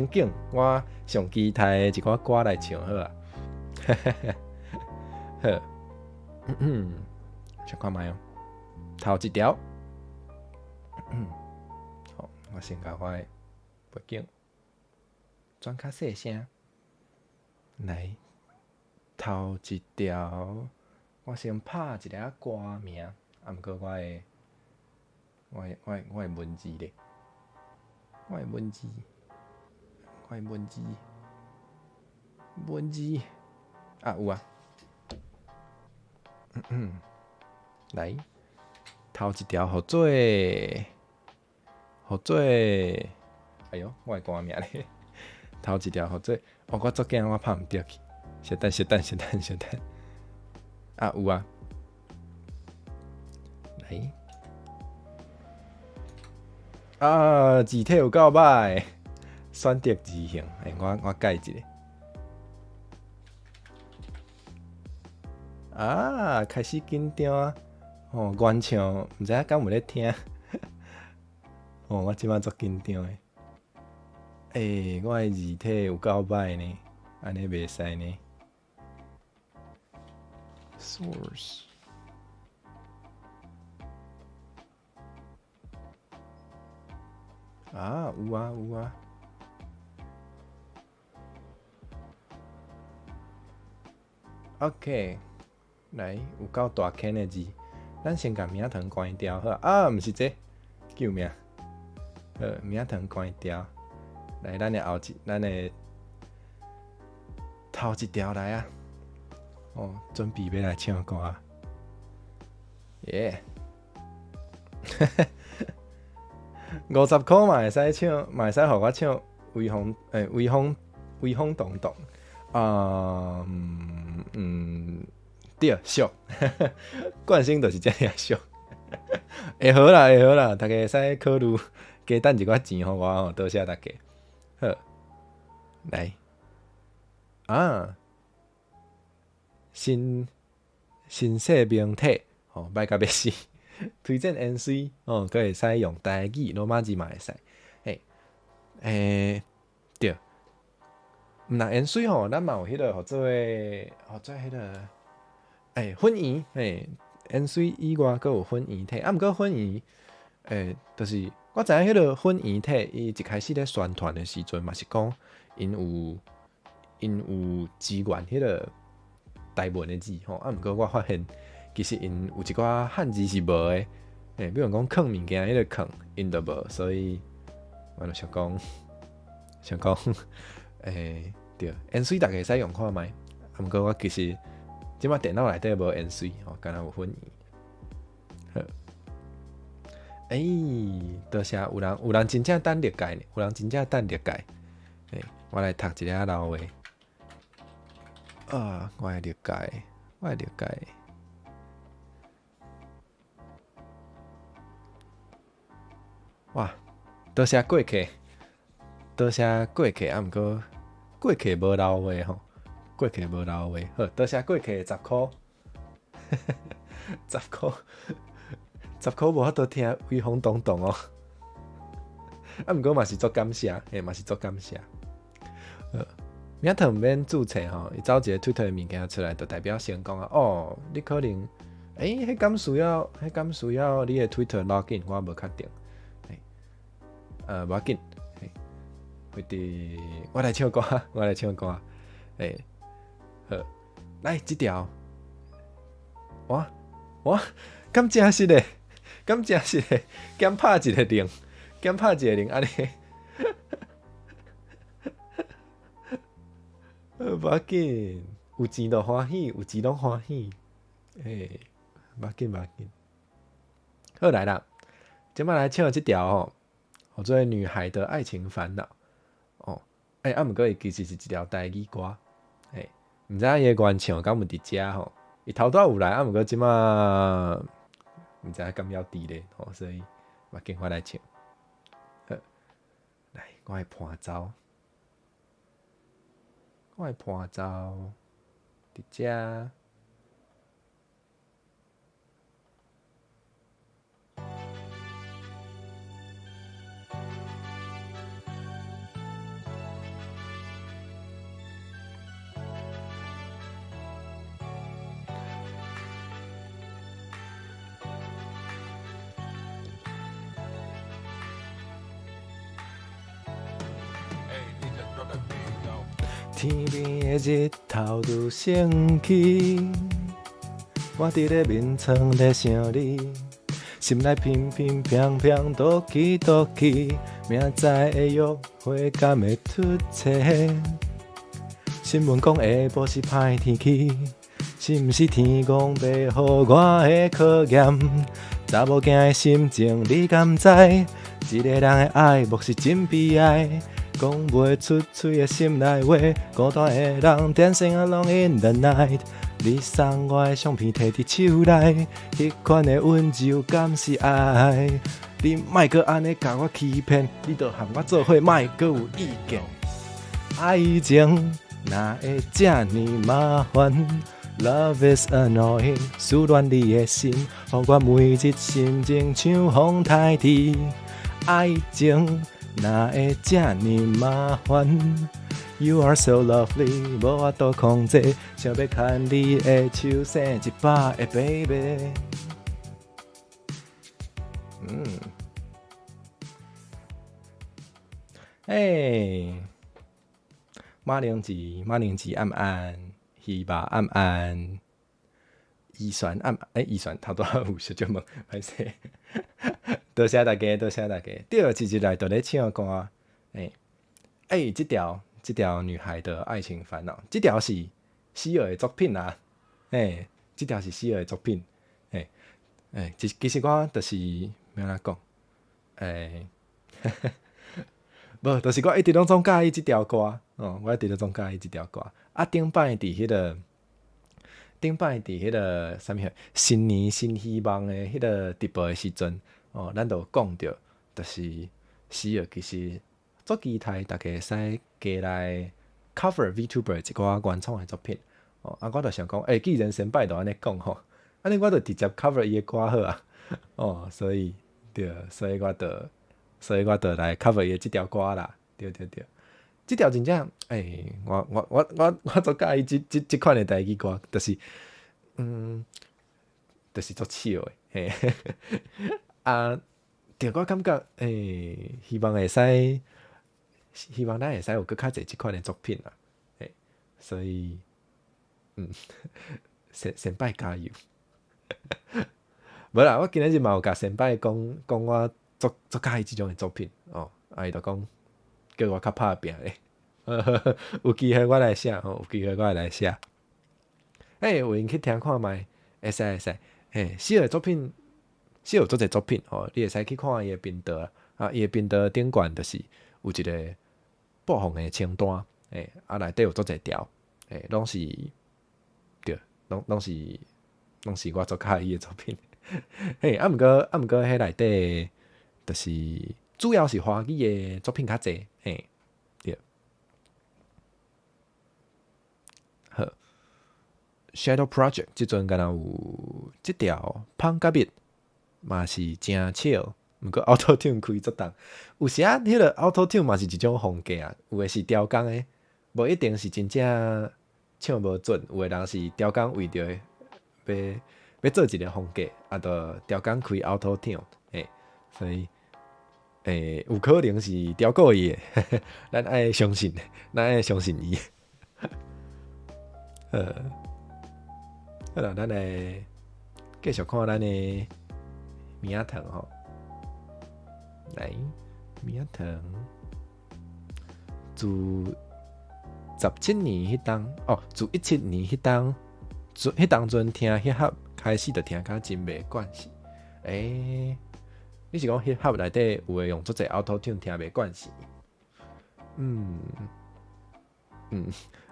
揀我上期待的一寡歌來唱好啊。好。唱看覓哦，頭一條，好，我先共我的背景轉較細聲，來，頭一條，我先拍一下歌名，啊，毋過我的文字咧，我的文字，啊，有啊。來，頭一條予做，予做，哎喲，我的歌名咧，頭一條予做，哦，我足驚我拍毋著去，稍等，稍等，稍等，稍等，啊，有啊，來，啊，字體有夠歹，選擇字型，欸，我改一下。啊，開始緊張啊！哦，原唱毋知影敢有咧聽。哦，我這擺足緊張的。欸，我的字體有夠歹呢，按呢袂使呢。Source。啊，有啊有啊。OK。來，有夠大坑的字，咱先共名糖關掉好啊，毋是這個，救命！好，名糖關掉。來，咱的頭一條來啊！哦，準備欲來唱歌。耶！50箍嘛會使唱，嘛會使予我唱威風，威風威風蕩蕩。啊，對，俗，慣性就是遮爾俗。會好啦，會好啦，大家會使考慮加趁一寡錢予我吼，多謝大家。好，來，啊，新新生命體，吼，歹甲欲死，推薦鹽水，吼，閣會使用台語、羅馬字嘛會使。嘿，對，毋但鹽水吼，咱嘛有彼个號做彼個，粉圓，嘿，鹽水以外，閣有粉圓體，啊，毋過粉圓，就是我知影彼个粉圓體，伊一開始咧宣傳的時陣嘛是講，𪜶有支援彼个台文的字吼，啊，毋過我發現其實𪜶有一寡漢字是無的，比如講囥物件彼个囥，𪜶就無，所以我就想講，對，鹽水大家會使用看覓，啊，毋過我其實這擺電腦內底無鹽水吼，敢若有粉圓。好，多謝有人真正等歷屆呢，有人真正等歷屆，我來讀一下老話。啊，我的歷屆，我的歷屆。哇，多謝過客，多謝過客，啊，毋過過客無留話吼，過客無留話，好，多謝過客10箍，十箍，十箍無法度聽威風蕩蕩哦。啊，毋過嘛是足感謝，嘛是足感謝。名頭毋免註冊吼，伊走一个推特的物件出來，就代表成功啊！哦，你可能，彼敢需要你的 Twitter login，我無確定。無要緊，或者我來唱歌，我來唱歌。好，來這條，哇哇，敢真實的，敢真實的，減拍一個零，減拍一個零，按呢。無要緊，有錢就歡喜，有錢攏歡喜。無要緊，無要緊。好來啦，這擺來唱這條吼，號做《女孩的愛情煩惱》。哦，啊，毋過伊其實是一條台語歌。毋知影伊的原唱敢有佇遮吼？伊頭拄仔有來，啊，毋過這擺毋知影敢猶佇咧，吼，所以無要緊，我來唱。好，來，我的伴奏。我的伴奏佇遮。天邊的日頭拄升起，我佇咧眠床咧想你，心內乒乒乓乓倒去倒去，明仔載的約會敢會突冊？新聞講下晡是歹天氣，是毋是天公欲予我的考驗？查某囝的心情你敢知？一个人的愛莫是真悲哀。講袂出喙的心內話，孤單的人 dancing alone in the night。你送我的相片提佇手內，彼款的溫柔敢是愛？你莫閣按呢共我欺騙，你著和我做伙，莫閣有意見。愛情哪會這爾麻煩？Love is annoying，思戀你的心，予我每日心情像風颱天。愛情哪會這爾麻煩？You are so lovely，無法度控制，想欲牽你的手，生100個 baby。馬鈴子，馬鈴子暗暗，希望暗暗，依璇暗，依璇頭拄仔有小少問，歹勢。多謝大家，多謝大家。對，一日來就咧唱歌，這條女孩的愛情煩惱，這條是喜兒的作品啊，這條是喜兒的作品，欸，其實我就是欲按怎講，欸，無，就是我一直攏總佮意這條歌，哦，我一直攏總佮意這條歌。啊，頂擺佇彼個啥物新年新希望的彼個直播的時陣，哦，咱就有講著，就是需要其實足期待大家會使加來 cover VTuber 一寡原創的作品。哦，啊，我就想講，欸，既然先擺就按呢講吼，按呢我就直接 cover 伊的歌好啊。哦，所以對，所以我就來 cover 伊的這條歌啦。對對對，這條真正，欸，我足佮意這款的台語歌，就是，就是足笑的，嘿。啊，對，我感覺，欸，希望會使，希望咱會使有閣較濟這款的作品啦。嘿，所以，先擺加油。無啦，我今仔日嘛有共先擺講講我足佮意這種的作品哦，啊，伊就講叫我較拍拚咧，有機會我來寫吼，有機會我會來寫。欸，有閒去聽看覓，會使會使。嘿，小的作品，小有足濟作品吼，你會使去看伊的頻道啊，伊的頻道頂懸就是有一個播放的清單，欸，啊內底有足濟條，欸，攏是，對，攏是我足佮意的作品。嘿，啊，毋過，彼內底就是主要是華語的作品較濟，嘿，對。好，Shadow Project 這陣敢若有這條芳甲蜜，嘛是誠笑，毋過 Auto Tune 開足重。有時啊，彼個 Auto Tune 嘛是一種風格啊，有的是調工的，無一定是真正唱無準，有的人是調工為著欲做一個風格，啊，就調工開 Auto Tune，嘿，所以，欸，有可能是調故意的，咱愛相信，咱愛相信伊。好啦，咱來繼續看咱的物仔糖吼。來，物仔糖，自17年彼當，哦，自17年彼當，自彼當陣聽 hip hop 開始，就聽甲真袂慣勢。欸，你是講 hip hop 內底有的用足濟 auto tune 聽袂慣勢？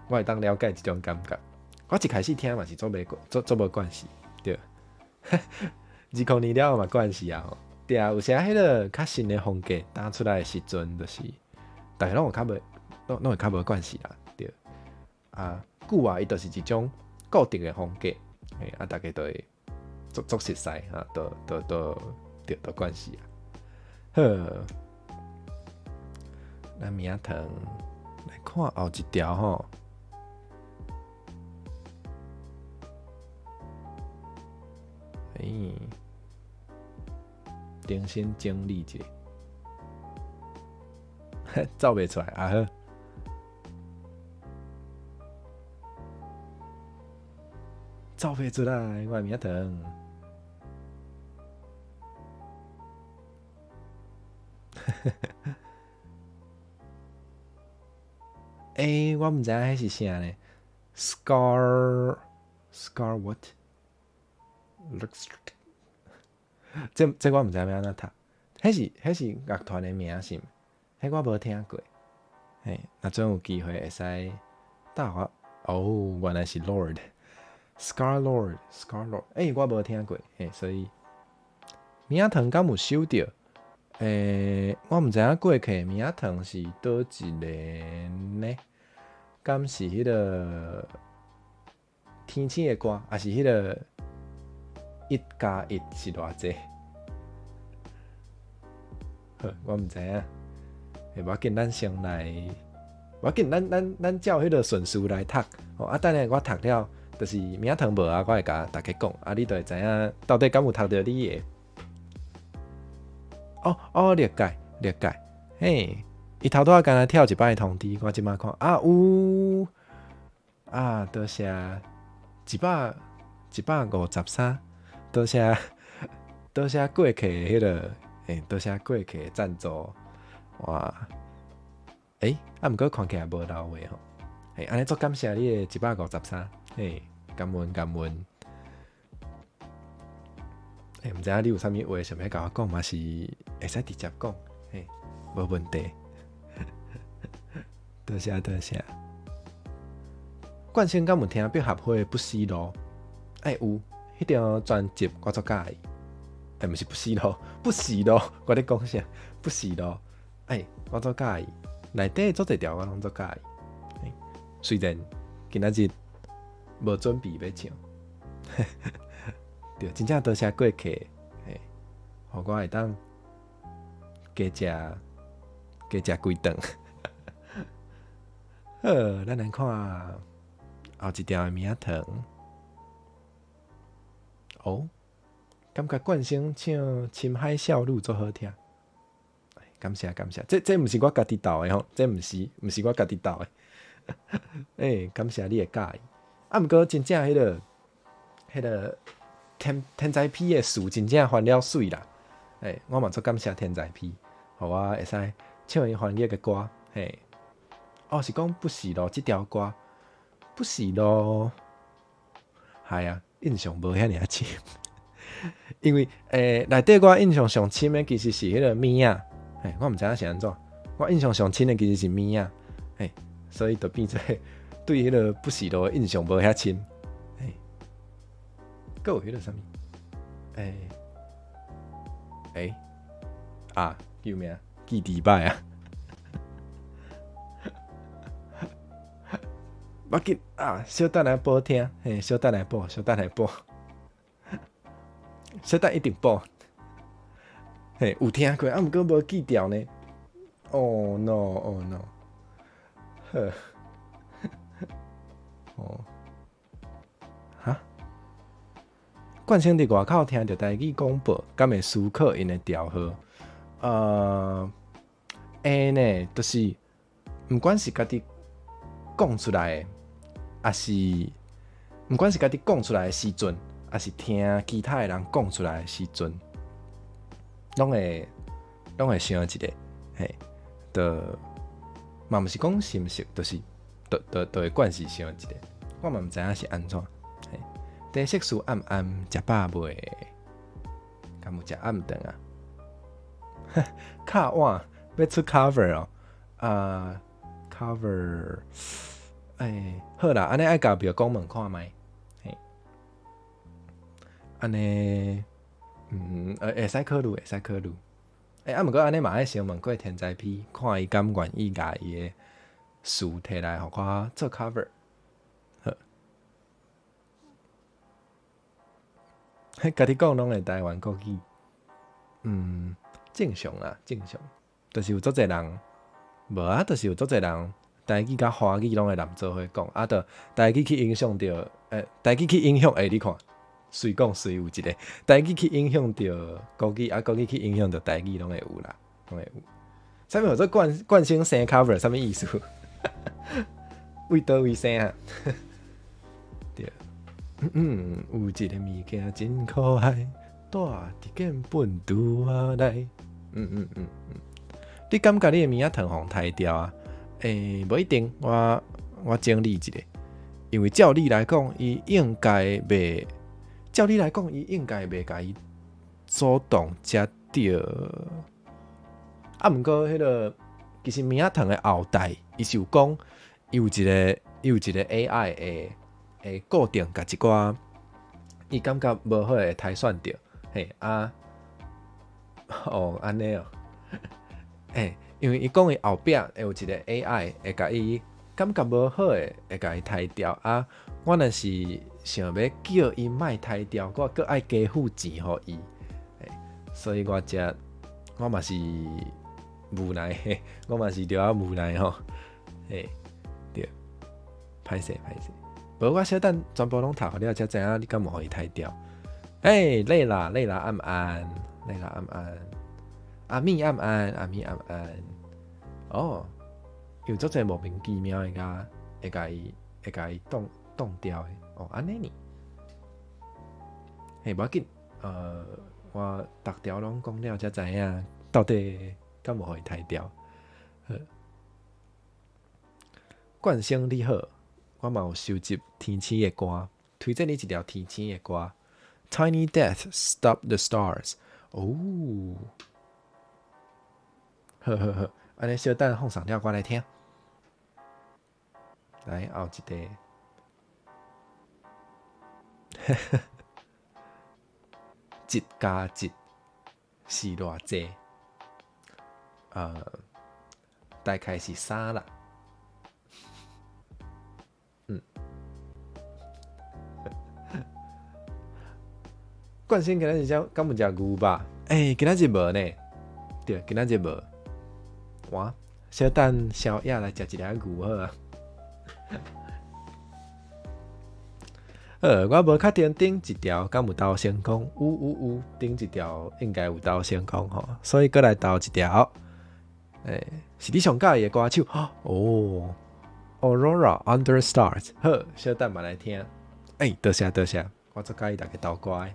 我會當了解這種感覺。我一開始聽嘛是足袂足足無慣勢，對。20年了後嘛慣勢啊吼。對啊，有時彼個較新的風格打出來的時陣，就是逐家攏有較無，攏會較無慣勢啦，對。啊，舊啊，伊就是一種固定的風格，嘿，啊，逐家都會足熟似，啊，都對，都慣勢啊。好，咱明仔糖來看後一條吼。欸，重新整理一下，走袂出來啊好，走袂出來，我的名糖。欸，我毋知影彼是啥呢？Scar，Scar what？這我毋知欲按怎讀，彼是樂團的名是毋？彼我無聽過。嘿，若準有機會會使搭我。哦，原來是 Lord，Scar Lord，Scar Lord。欸，我無聽過，嘿，所以物仔糖敢有收著？欸，我毋知影過去物仔糖是佗一個呢？敢是彼個天星的歌，抑是彼個1加1是偌濟？好，我毋知影。欸，無要緊，咱先來，無要緊，咱照彼個順序來讀。哦，啊，等下我讀了，就是名仔糖無啊，我會共大家講，啊，你就會知影到底敢有讀著你的。哦哦，理解理解，嘿，伊頭拄仔敢若跳一擺通知，我這擺看，啊有，啊多謝153，多謝多謝過客彼個，欸，多謝過客贊助，哇，欸，啊毋過看起來無留話吼，欸，按呢足感謝你的153，嘿，感恩感恩。欸，毋知影你有啥物話想欲共我講嘛是會使直接講，嘿，無問題。多謝多謝。冠生敢有聽百合花的不死路？欸，有，彼張專輯我足佮意。欸，毋是不死路，不死路，我咧講啥？不死路，欸，我足佮意。內底足濟條我攏足佮意。雖然今仔日無準備欲唱。對，真正多謝過客，嘿，予我會當加食加食幾頓。好，咱來看後一條的物仔糖。哦，感覺冠生唱《深海少女》足好聽。感謝感謝，這毋是我家己鬥的吼，這毋是我家己鬥的。欸，感謝你的佮意。啊，毋過真正彼個天災 P 的詞真正翻了媠啦。欸，我嘛足感謝天災 P，予我會使唱伊翻譯的歌。嘿，哦，是講不死路這條歌，不死路，係啊，印象無遐爾仔深。因為內底我印象上深的其實是彼個物仔，嘿，我毋知影是按怎，我印象上深的其實是物仔，嘿，所以就變做對彼個不死路的印象無遐深。嘿，閣有彼個啥物？欸欸啊，救命！記佇擺啊！無要緊啊，小等來補聽，嘿，小等來補，小等來補，小等一定補。嘿，有聽過，啊，毋過無記著呢。Oh no, oh no！好，哦，哈？冠生佇外口聽著台語廣播，敢會思考𪜶的調號？會呢，就是毋管是家己講出來的，抑是毋管是家己講出來的時陣，抑是聽其他的人講出來的時陣，攏會想一下，嘿，就嘛毋是講心熟，就是就會慣勢想一下。我嘛毋知影是按怎。嘿，第色素暗暗食飽未？敢有食暗頓啊？敲碗欲出 cover 哦，啊，cover，欸，好啦，按呢愛共廟公問看覓，嘿，按呢，會使考慮，會使考慮。欸，啊，毋過按呢嘛愛先問過天災 P，看伊敢願意共伊的詞提來予我做 cover。好，家己講攏會台灣國語，正常啦，正常，就是有足濟人，無啊，就是有足濟人台語佮華語攏會摠做伙講，啊，就台語去影響著，欸，台語去影響，欸，你看，隨講隨有一個，台語去影響著國語，啊，國語去影響著台語，攏會有啦，攏會有。啥物叫做冠冠生生 cover？啥物意思？為佗位生啊？對，有一个物件真可愛，蹛佇建本櫥仔內。你感覺你的物仔糖予刣掉啊？欸，無一定，我整理一下，因為照理來講，伊應該袂，照理來講，伊應該袂共伊主動食著。啊，毋過彼個其實物仔糖的後代，伊是有講，伊有一個 AI 會固定共一寡伊感覺無好的篩選著，嘿啊，哦，按呢哦，欸，因為伊講伊後壁會有一個 AI 會共伊感覺無好的會共伊刣掉啊。我若是想欲叫伊莫刣掉，我閣愛加付錢予伊，所以我才我嘛是無奈，我嘛是著愛無奈吼，嘿，對，歹勢歹勢，無我小等全部攏讀予了才知影你敢無予伊刣掉。欸，累啦累啦，暗安，累啦暗安，阿咪暗安，阿咪暗安，哦，有足濟莫名其妙的共會共伊擋掉的，哦，按呢爾，嘿，無要緊，我逐條攏講了才知影到底敢無予伊刣掉。好，冠生你好，我嘛有收集天星的歌，推薦你一條天星的歌， Tiny Death Stop the Stars。哦，好好好，按呢小等放送了，我來聽。來後一個，1加1是偌濟？大概是3啦。冠生今仔日才敢有食牛肉？欸，今仔日無呢。對，今仔日無。哇，小等宵夜來食一粒牛好啊。我無確定頂一條敢有投成功，有有有，頂一條應該有投成功吼，所以閣來投一條。欸，是你上佮意的歌手？哦，Aurora Under Stars，好，小等嘛來聽。欸，多謝多謝，我足佮意大家投歌的。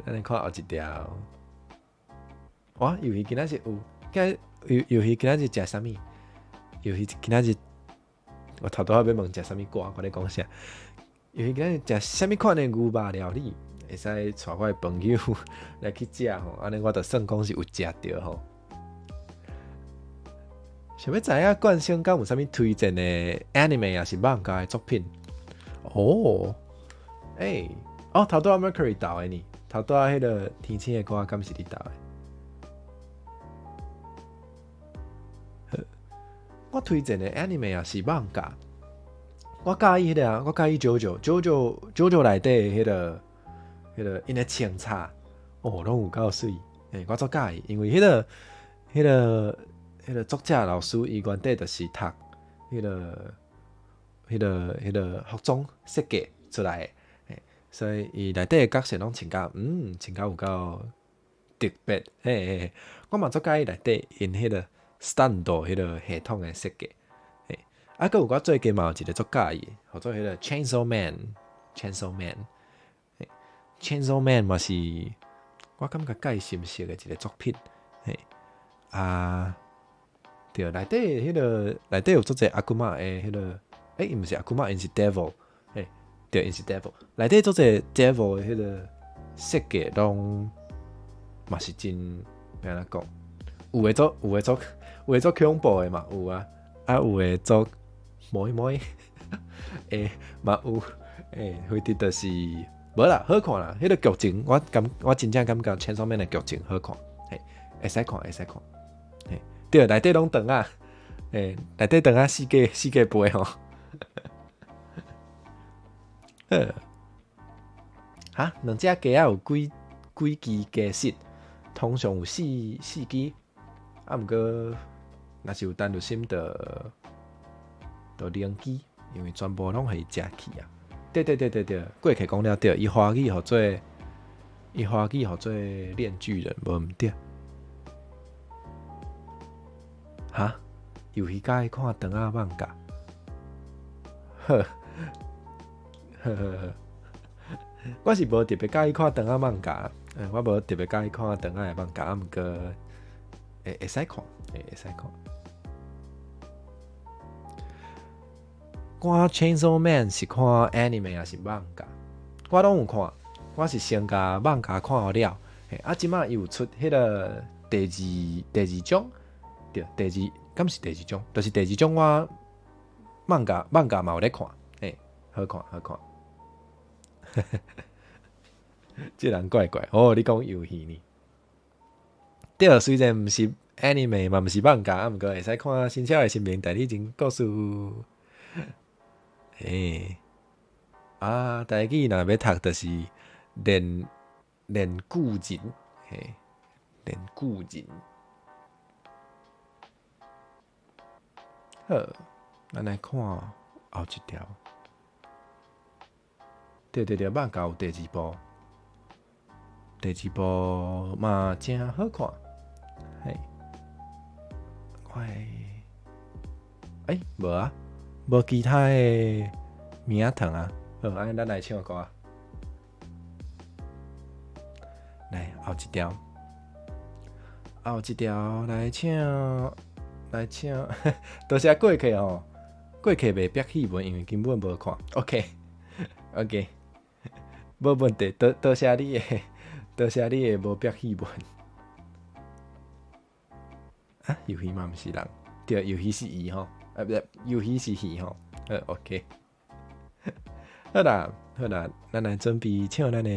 咱來看後一條。哇，魷魚今仔日有，今魷魷魚今仔日食啥物？魷魚今仔日。我頭拄仔欲問食啥物歌，我咧講啥？因為今日食啥物款的牛肉料理，會使帶我的朋友來去食吼，按呢我就算講是有食著吼。想欲知影冠生敢有啥物推薦的 anime 抑是漫畫的作品？哦，欸，哦，頭拄仔 Mercury 投的呢，頭拄仔彼个天星的歌敢是你投的？我推薦的 anime 抑是漫畫，我佮意彼个啊，我佮意 JoJo，JoJo 內底彼个彼个𪜶的穿插，哦，攏有夠媠，欸，我足佮意，因為彼个彼个彼个作者老師伊原底就是讀彼个彼个彼个服裝設計出來的，欸，所以伊內底的角色攏穿甲穿甲有夠特別，嘿嘿嘿，我嘛足佮意內底𪜶彼个 stand 彼个系統的設計，嘿，啊，閣有我最近嘛有一個足佮意的，號做彼个 Chainsaw Man，Chainsaw Man，嘿，Chainsaw Man 嘛是我感覺蓋深色的一個作品，嘿，啊，對，內底彼个內底有足濟悪魔的彼个，欸，伊毋是悪魔，𪜶是 Devil，嘿，對，𪜶是 Devil，內底足濟 Devil 的彼个設計攏嘛是真，欲按怎講？有的足恐怖的嘛有啊，啊有的足摸摸，欸嘛有，欸，反正就是無啦，好看啦。彼个劇情我真正感覺 Chainsaw Man 的劇情好看，嘿，會使看會使看，嘿，對，內底攏長啊，欸，內底長啊四界四界飛吼，好，哈，兩隻雞仔有幾幾支雞翅？通常有四支。啊，毋過若是有陳日心，就兩支，因為全部攏予伊食去啊。對對對對對，過客講了對，伊華語號做，伊華語號做鏈鋸人，無毋對。哈？魷魚佮意看長仔漫畫？呵，呵呵呵，我是無特別佮意看長仔漫畫，我無特別佮意看長仔的漫畫，啊，毋過。會會使看，會會使看。看 Chainsaw Man 是看 anime 抑是漫畫？我攏有看，我是先共漫畫看予了。嘿，啊，這擺伊有出彼个第二章，對，第二，敢是第二章？就是第二章我漫畫嘛有咧看，嘿，好看好看。這人怪怪，哦，你講遊戲呢？對，雖然毋是 anime 嘛，毋是漫畫，啊，毋過會使看新超的神明代理人故事。欸，啊，台語若欲讀就是練練巨人，嘿，練巨人。好，咱來看後一條。對對對，漫畫有第二部。第二部嘛誠好看，嘿，喂，欸，無啊，無其他的名堂啊，好，按呢咱來唱歌，來後一條，後一條來唱，來唱，多謝過客吼，過客袂逼戲文，因為根本無看，OK，OK。無問題，多多謝你的，多謝你的無逼戲文。啊，魷魚嘛毋是人，對，魷魚是魚吼，啊，毋對，魷魚是魚吼。好，OK。好啦，好啦，咱來準備唱咱的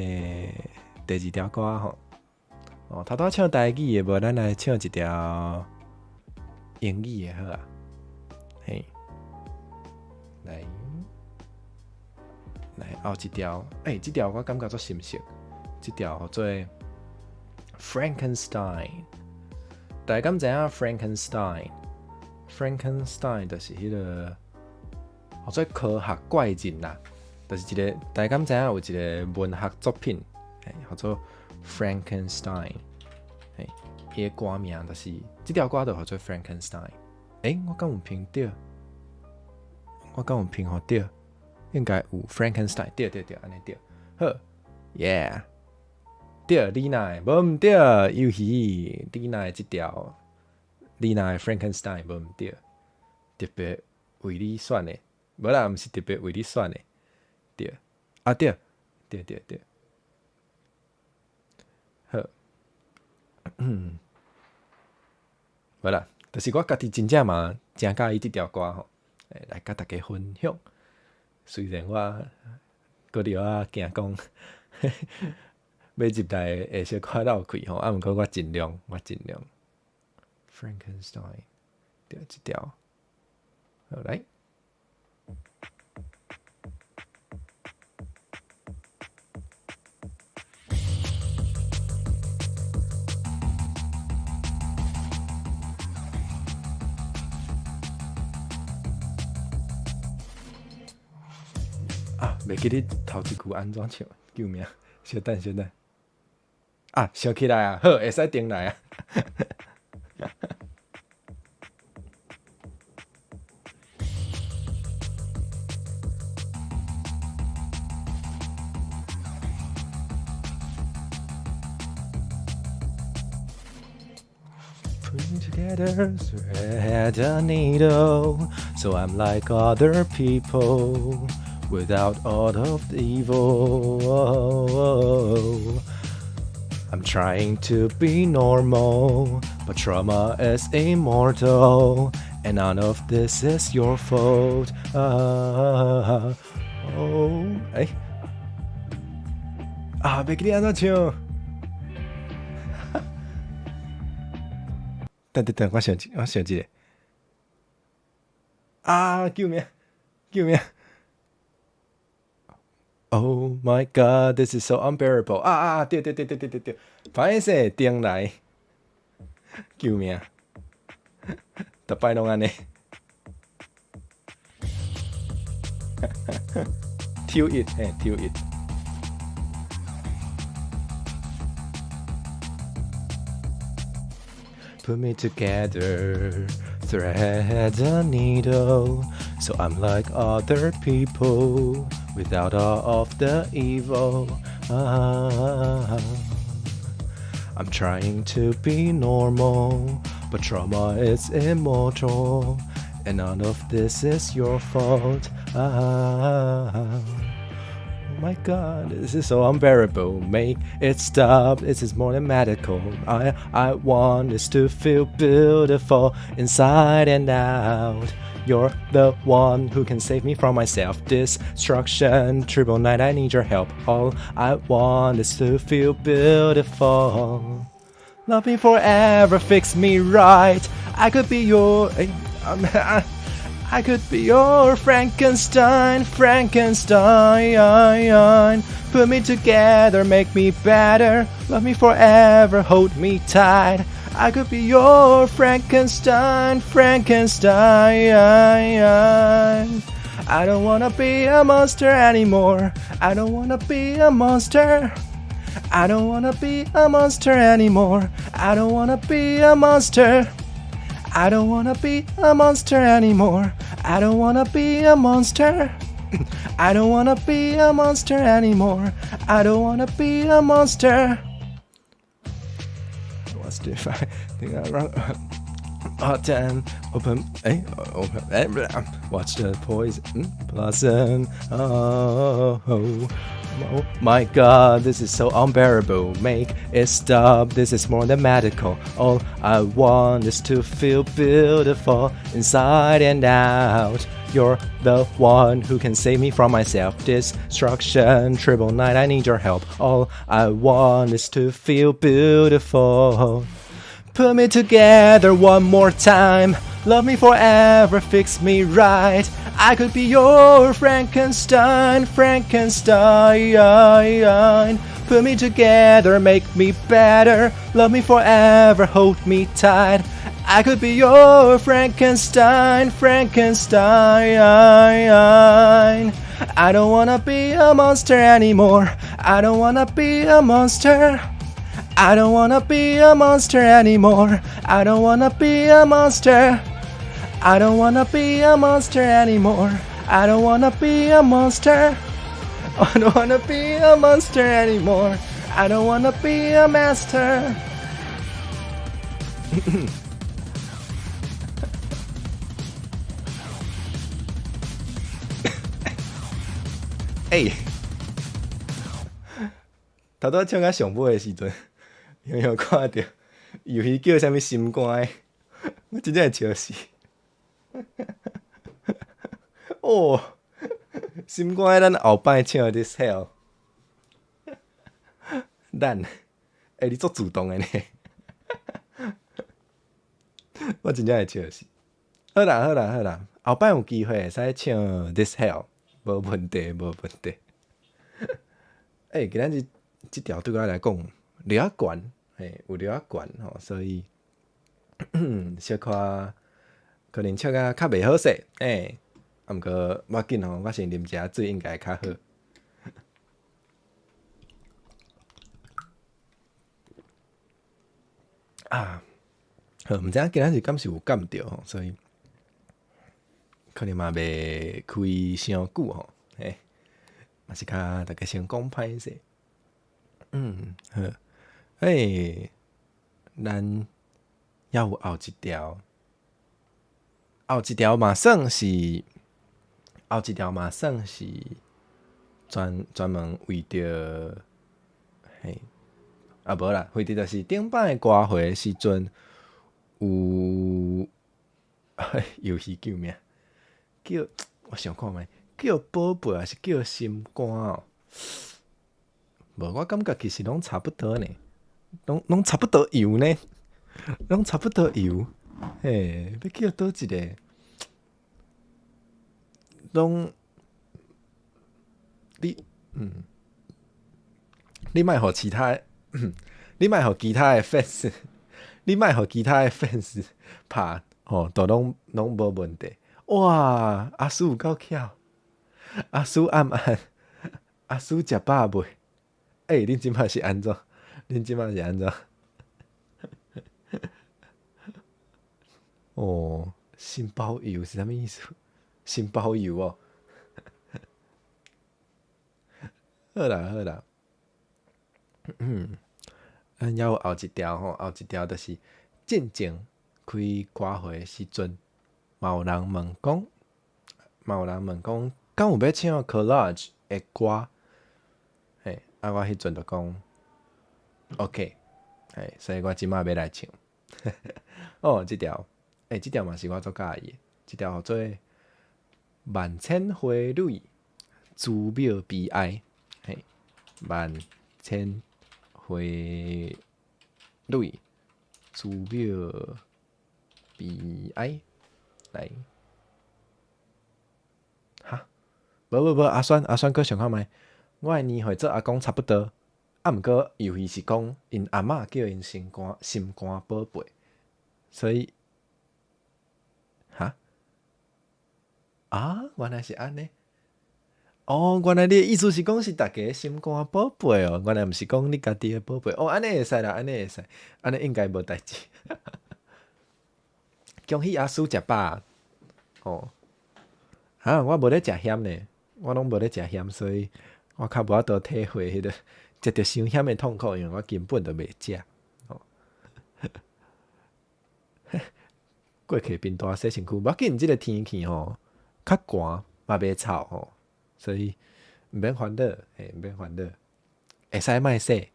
第二條歌吼。哦，頭拄唱台語的，無咱來唱一條英語的好啊。嘿，來，來後一條，欸，這條我感覺足心熟，這條號做 Frankenstein。大家敢知影 Frankenstein？Frankenstein 就是彼個號做科學怪人啦，就是一個大家敢知影有一個文學作品，欸，號做 Frankenstein。嘿，伊的歌名就是這條歌就號做 Frankenstein。欸，我敢有評對？我敢有評予對？應該有 Frankenstein，對對對，按呢對。好，Yeah。對，你若會無毋對，魷魚，你若會這條，你若會 Frankenstein 無毋對，特別為你選的，無啦，毋是特別為你選的，對，啊對，對對對，好，無啦，就是我家己真正嘛誠佮意這條歌吼，來佮大家分享。雖然我閣著啊驚講欲入來會小可漏氣吼，啊，毋過我盡量，我盡量。Frankenstein，對，這條，好來。啊，袂記得頭一句按怎唱，救命！小等小等。啊，想起來啊，好，會使重來啊。Put me together, thread a needle, so I'm like other people, without all of the evil. I'm trying to be normal, but trauma is immortal, and none of this is your fault. 啊，哦，欸，啊，袂記得按怎唱。等等等，我想我想一下。啊，救命！救命！Oh my God, this is so unbearable！啊啊，對對對對對對對，歹勢重來，救命！逐擺攏按呢。Till it，嘿，till it。Put me together, thread a needle, so I'm like other people, without all of the evil. Ah, I'm trying to be normal, but trauma is immortal, and none of this is your fault. Ah, oh my God, this is so unbearable. Make it stop. This is more than medical. I want is to feel beautiful inside and out. You're the one who can save me from my self-destruction. 999, I need your help. All I want is to feel beautiful. Love me forever, fix me right. I could be your, I could be your Frankenstein, Frankenstein. Put me together, make me better. Love me forever, hold me tight. I could be your Frankenstein, Frankenstein. I don't wanna be a monster anymore. I don't wanna be a monster. I don't wanna be a monster anymore. I don't wanna be a monster. I don't wanna be a monster anymore. I don't wanna be a monster. I don't wanna be a monster anymore. I don't wanna be a monster. What's the think I run? Autumn open, 欸, open, 欸, watch the poison blossom. Oh, Oh my God, this is so unbearable. Make it stop. This is more than medical. All I want is to feel beautiful inside and out. You're the one who can save me from my self-destruction. 999, I need your help. All I want is to feel beautiful. Put me together one more time. Love me forever, fix me right. I could be your Frankenstein, Frankenstein. Put me together, make me better. Love me forever, hold me tight. I could be your Frankenstein, Frankenstein. I don't wanna be a monster anymore. I don't wanna be a monster. I don't wanna be a monster anymore. I don't wanna be a monster. I don't wanna be a monster anymore. I don't wanna be a monster. I don't wanna be a monster anymore. I don't wanna be a master. 欸，頭拄唱到上尾的時陣，遙遙看著遊戲叫啥物心肝的，我真正會笑死。哦，心肝的咱後擺唱的 This Hell，咱，欸，你足主動的呢，我真正會笑死。好啦好啦好啦，後擺有機會會使唱 This Hell，無問題無問題。欸，今仔日這條對我來講略仔懸，嘿，有略仔懸吼，所以小可可能唱甲較袂好勢，欸，啊毋過無要緊吼，我先啉一下水應該較好。啊，好，毋知影今仔日敢是有感著吼，所以可能嘛袂開傷久吼，嘿，嘛是較逐家先講歹勢。嗯，好，欸，咱猶有後一條，後一條嘛算是，後一條嘛算是專專門為著，嘿，啊無啦，為著就是頂擺歌會時陣有遊戲叫咩？叫我想看覓，叫寶貝還是叫心肝哦？無，我感覺其實攏差不多呢，攏攏差不多油呢，攏差不多油。嘿，欲叫佗一个？攏你嗯，你莫予其他，你莫予其他的 fans，你莫予其他的 fans 拍吼，都攏攏無問題。哇，阿叔有夠巧，阿叔暗暗，阿叔食飽未？欸，恁這擺是按怎？恁這擺是按怎？哦，心包油是啥物意思？心包油哦。好啦好啦，嗯，咱猶有後一條吼，後一條就是進前開歌會時陣，嘛有人問講，嘛有人問講，敢有欲唱 Collage 的歌？嘿，啊，我彼陣就講 OK，嘿，所以我這擺欲來唱。哦，這條，欸，這條嘛是我足佮意的，這條號做萬千花蕊，珠廟悲哀，嘿，萬千花蕊，珠廟悲哀，來，哈，無無無，阿宣阿宣，閣想看覓？我的年歲做阿公差不多，啊，毋過尤其是講𪜶阿嬤叫𪜶心肝心肝寶貝，所以，哈？啊，原來是按呢。哦，原來你的意思是講是逐家心肝寶貝哦，原來毋是講你家己的寶貝哦，按呢會使啦，按呢會使，按呢應該無代誌。恭喜阿叔食飽。哦，啊，我無咧食鹹呢，我攏無咧食鹹，所以我較無法度體會彼個食著傷鹹的痛苦，因為我根本就袂食。哦，過客貧大洗身軀，無要緊，這個天氣吼較寒嘛袂臭吼，所以毋免煩惱，嘿，毋免煩惱，會使莫洗。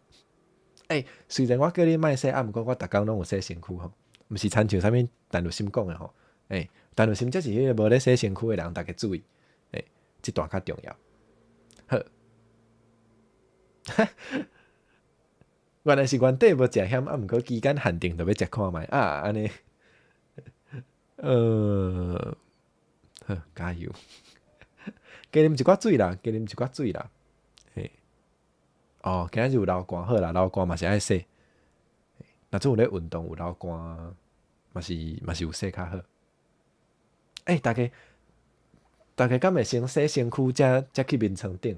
欸，雖然我叫你莫洗，啊，毋過我逐工攏有洗身軀吼，毋是親像啥物陳如心講的吼，欸，陳如心才是彼个無咧洗身軀的人，逐家注意，欸，這段較重要。好，原來是原底無食鹹，啊，毋過期間限定就欲食看覓啊，按呢，好，加油，加啉一寡水啦，加啉一寡水啦，嘿，哦，今仔日有流汗，好啦，流汗嘛是愛洗，若準有咧運動有流汗，嘛是有洗較好。欸，逐家敢會先洗身軀，才去眠床頂？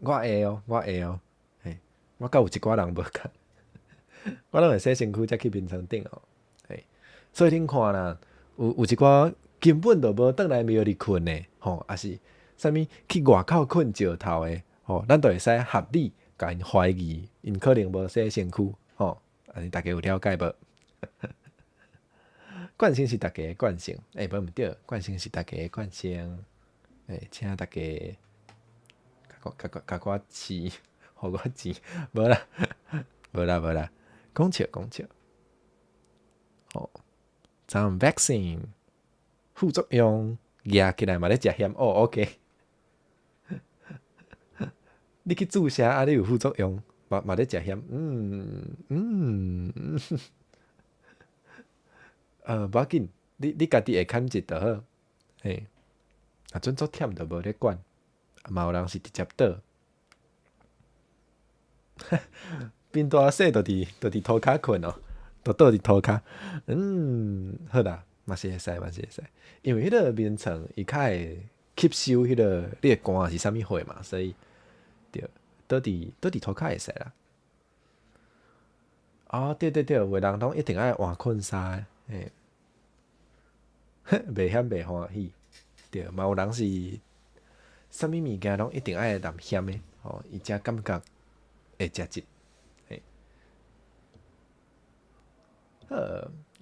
我會哦，我會哦，嘿，我佮有一寡人無仝，我攏會洗身軀才去眠床頂哦，嘿，所以恁看啦，有一寡根本就無轉來廟裡睏的，吼，抑是啥物去外口睏石頭的，吼，咱就會使合理共𪜶懷疑，𪜶可能無洗身軀，吼，按呢逐家有了解無？慣性是逐家的慣性，欸，無毋對，慣性是逐家的慣性，欸，請逐家共我錢，予我錢，無啦，無啦無啦，講笑講笑。吼，針 vaccine 副作用，舉起來嘛咧食鹹，哦，OK。你去注射啊，你有副作用，嘛咧食鹹，無要緊，你家己會控制就好，嘿。若準足忝就無咧管，嘛有人是直接倒。貧大細就佇塗跤睏哦，就倒佇塗跤。好啦，嘛是會使，嘛是會使，因為彼个眠床伊較會吸收彼个你的汗是啥物貨嘛，所以對，倒佇塗跤會使啦。哦，對對對，有的人攏一定愛換睏衫，嘿，袂嫌袂歡喜，對，嘛有人是啥物物件攏一定愛淋鹹的，吼，伊才感覺會食質。嘿，好，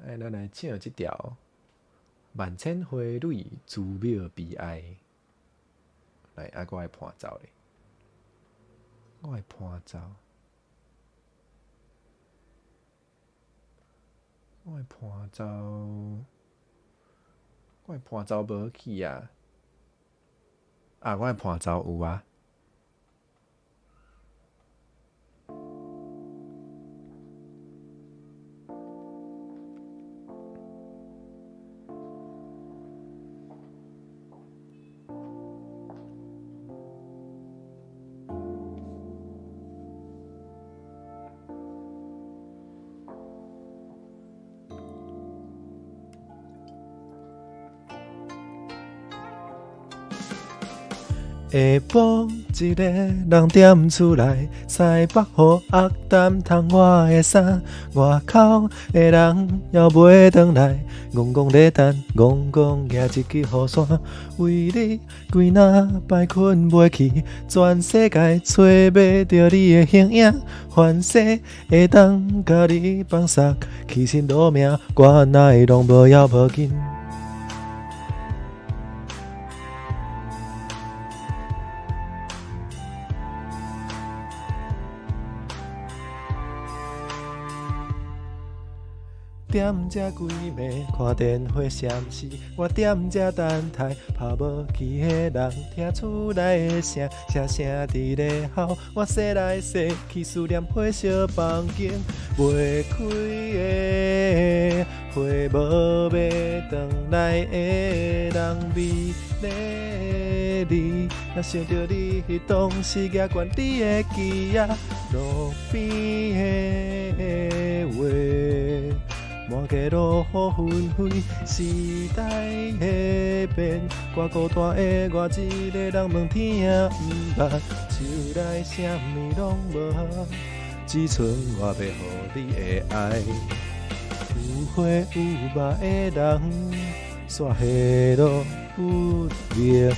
來咱來唱這條《萬千花蕊珠廟悲哀》。來，啊，我的伴奏咧，我的伴奏，我的伴奏，我的伴奏無去啊！啊，我的伴奏有啊。下晡一个人踮厝內，西北雨壓淡蟲我的衫，外口的人猶袂轉來，戇戇咧等，戇戇舉一支雨傘，為你規若擺睏袂去，全世界揣袂著你的形影，凡世會當共你放捒，起身落命，我哪會攏無要無緊。踮這規暝看電話閃死，我踮這等待拍無去的人，聽厝內的聲，聲聲佇咧哭。我踅來踅去，思念火燒房間，袂開的花無欲轉來的人美麗你，若想著你當時舉懸你的旗仔，路邊的話。滿街落雨紛飛，時代的變，我孤單的我一个人問天也毋捌，手內啥物攏無，只賰我欲予你的愛。有花有肉的人，煞下落不明。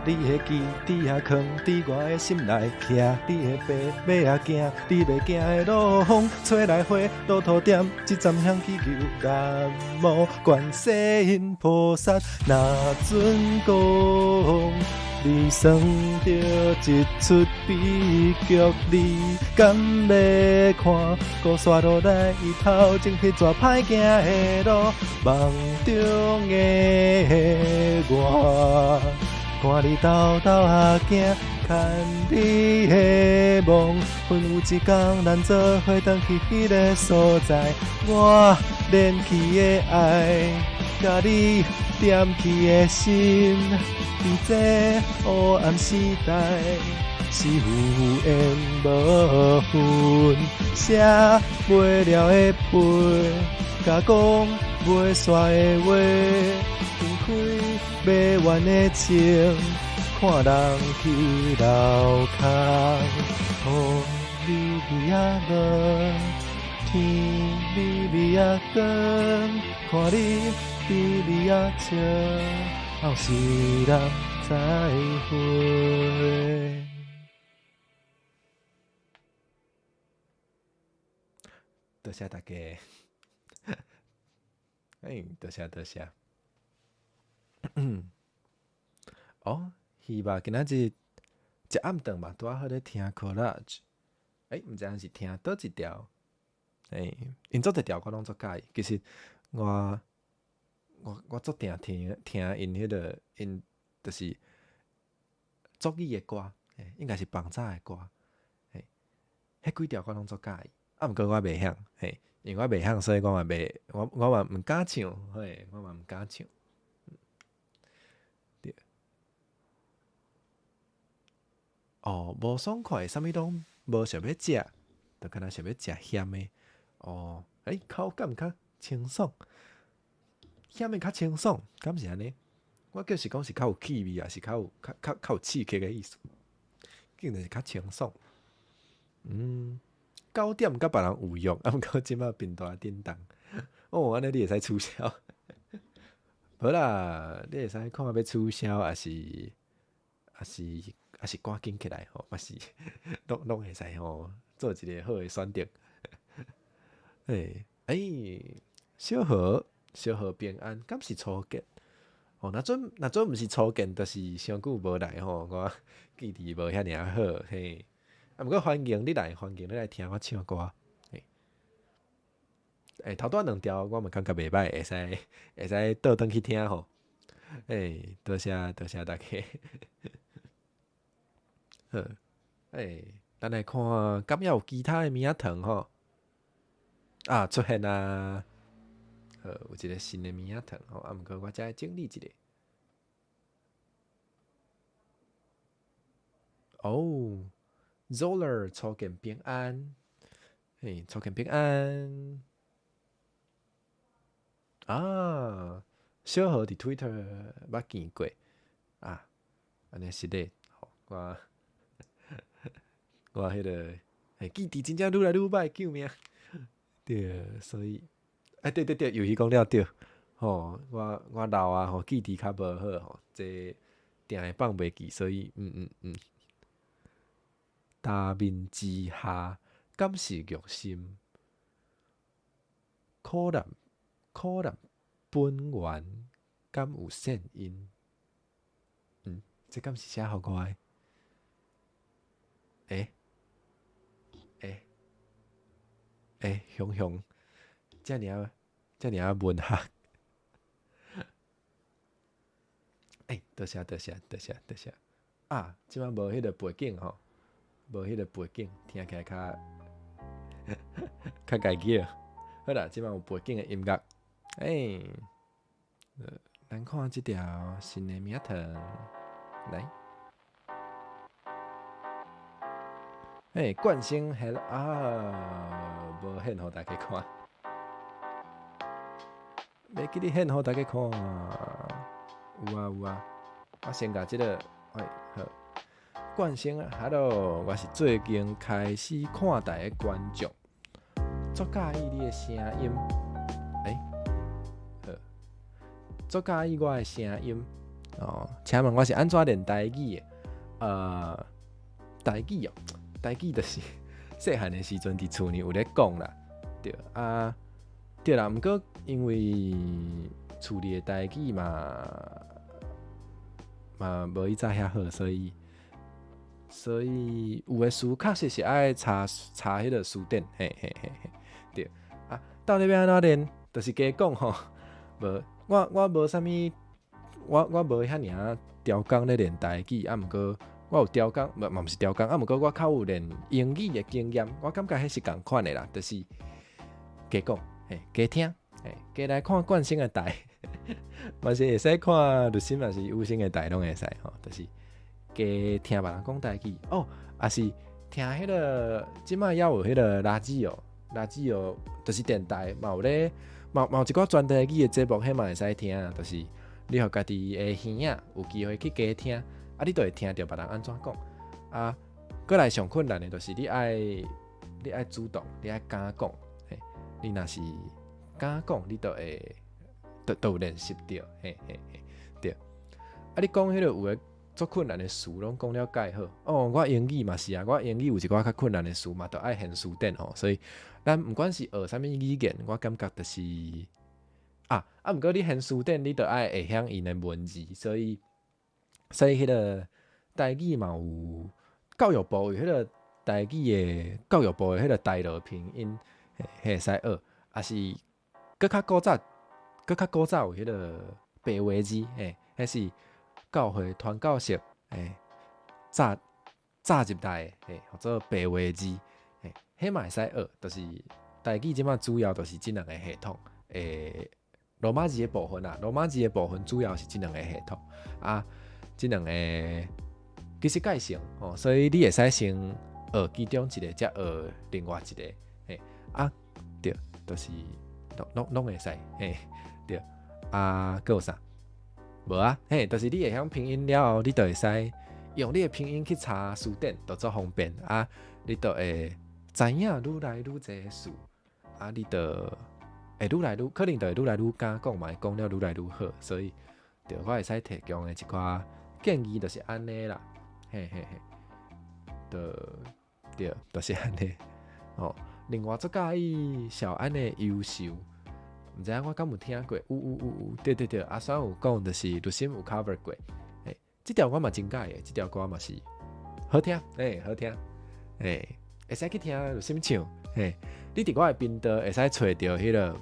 你的記佇遐囥佇我的心內，騎你的白馬仔行，你欲行的路風吹來花，路途點一站香祈求南無觀世音菩薩，若準講你算著一齣悲劇，你敢欲看？閣煞落來伊頭前彼逝歹行的路，夢中的我，看你沓沓仔行，牽你的夢，阮有一工咱做伙轉去彼个所在，我燃起的愛，佮你點起的心，佇這黑暗時代是有緣無份，寫袂了的批，佮講袂煞的話，分開袂完的情，看人去樓空，雨微微仔落，天微微仔光，看你微微仔笑，後世人再會。多謝大家。哎，多謝多謝。哦，希望今仔日食暗頓嘛，拄仔好咧聽 Collage。欸，毋知影是聽佗一條。欸，𪜶足濟條我攏足佮意。其實我足定聽聽𪜶彼个𪜶就是族語的歌，欸，應該是放早的歌。嘿，彼幾條我攏足佮意。啊，毋過我袂曉，嘿，因為我袂曉，所以我嘛袂，我嘛毋敢唱，嘿，我嘛毋敢唱。對。哦，無爽快，啥物攏無想欲食，就敢若想欲食鹹的。哦，欸，口感較清爽，鹹的較清爽，敢是按呢？我就是講是較有氣味，抑是較有較有刺激的意思，竟然是較清爽。9點佮別人有約，啊，毋過這擺頻道叮當。哦，按呢你會使取消。無啦，你會使看欲取消，抑是趕緊起來吼，嘛是攏會使吼，做一个好的選擇。欸，欸，小何，小何平安，敢是初見？哦，若準毋是初見，就是傷久無來吼，我記憶無遐爾仔好嘿。啊，毋過歡迎你來，歡迎你來聽我唱歌。嘿，欸，頭拄仔兩條我嘛感覺袂䆀，會使倒轉去聽吼。欸，多謝多謝大家。好，欸，咱來看，敢猶有其他的物仔糖吼？啊，出現啊！好，有一个新的物仔糖吼，啊，毋過我才愛整理一下。哦，Zoller 初見平安，嘿，初見平安。啊，小何佇 Twitter 捌見過啊，按呢是咧，我彼个欸記憶真正愈來愈䆀，救命！對，所以，欸對對對，遊戲講了對，吼，我老啊吼，記憶較無好吼，這定會放袂記，所以，大眠之下，敢是虐心？苦難苦難本源，敢有善因？這敢是寫予我的？欸欸欸，雄雄，遮爾仔遮爾仔文學。欸，多謝多謝多謝多謝。啊，這擺無彼个背景吼，無彼个背景，聽起來較較家己。好啦，這擺有背景的音樂。欸，咱看這條新的名糖，來。欸，冠星還啊，無現予大家看，袂記得現予大家看。有啊有啊，我先共這个，欸，好。冠星啊，Hello，我是最近開始看台的觀眾，足佮意你的聲音，欸，好，足佮意我的聲音，哦，請問我是按怎練台語的？台語哦，台語就是細漢的時陣佇厝裡有咧講啦，對啊，對啦，毋過因為厝裡的台語嘛無以前遐好，所以有的詞確實是愛查查彼個詞典，嘿嘿嘿嘿，對啊，到底欲按怎練？就是加講吼，無我無啥物，我無遐爾仔刁工咧練台語，啊，毋過我有刁工，無嘛毋是刁工，啊，毋過我較有練英語的經驗，我感覺彼是仝款的啦，就是加講，嘿，加聽，嘿，加來看冠星的台，嘛是會使看律師嘛是有聲的台攏會使吼，就是加聽別人講台語，哦，抑是聽彼個，這擺猶有彼個ラジオ，ラジオ就是電台，嘛有咧，嘛有一寡全台語的節目，彼嘛會使聽，就是你予家己的耳仔有機會去加聽，啊，你就會聽著別人按怎講。啊，閣來上困難的，就是你愛主動，你愛敢講，嘿，你若是敢講，你就會都有練習著，嘿嘿嘿，對。啊，你講彼個有的足困難的詞，攏講了蓋好。哦，我英語嘛是啊，我英語有一寡較困難的詞嘛，都愛現詞典吼。所以，咱毋管是學啥物語言，我感覺就是啊，毋過你現詞典，你著愛會曉𪜶的文字，所以彼個台語嘛有教育部有彼個台語的教育部的彼個台羅拼音，彼會使學，抑是閣較古早有彼個白話字，嘿，彼是教會傳教士嘿，早早入來的，嘿，號做白話字，嘿，彼嘛會使學，就是台語這擺主要就是這兩个系統，羅馬字的部分啊，羅馬字的部分主要是這兩个系統啊，這兩个其實蓋成吼，所以你會使先學其中一個，才學另外一個，嘿，啊，對，就是攏會使，嘿，對，啊，閣有啥？無啊，嘿，就是你會曉拼音了後，你就會使用你的拼音去查詞典，就足方便啊，你就會知影愈來愈濟詞，啊，你就會愈來愈可能就會愈來愈敢講嘛，會講了愈來愈好，所以，對，我會使提供的一寡建議就是按呢啦，嘿嘿嘿，就對，就是按呢。哦，另外足佮意小安的優秀，毋知影我敢有聽過？有有有有，對對對，阿雙有講，就是律師有 cover 過，嘿，這條我嘛真佮意的，這條歌嘛是好聽，欸，好聽，欸，會使去聽律師唱，嘿，你佇我的頻道會使揣著彼個，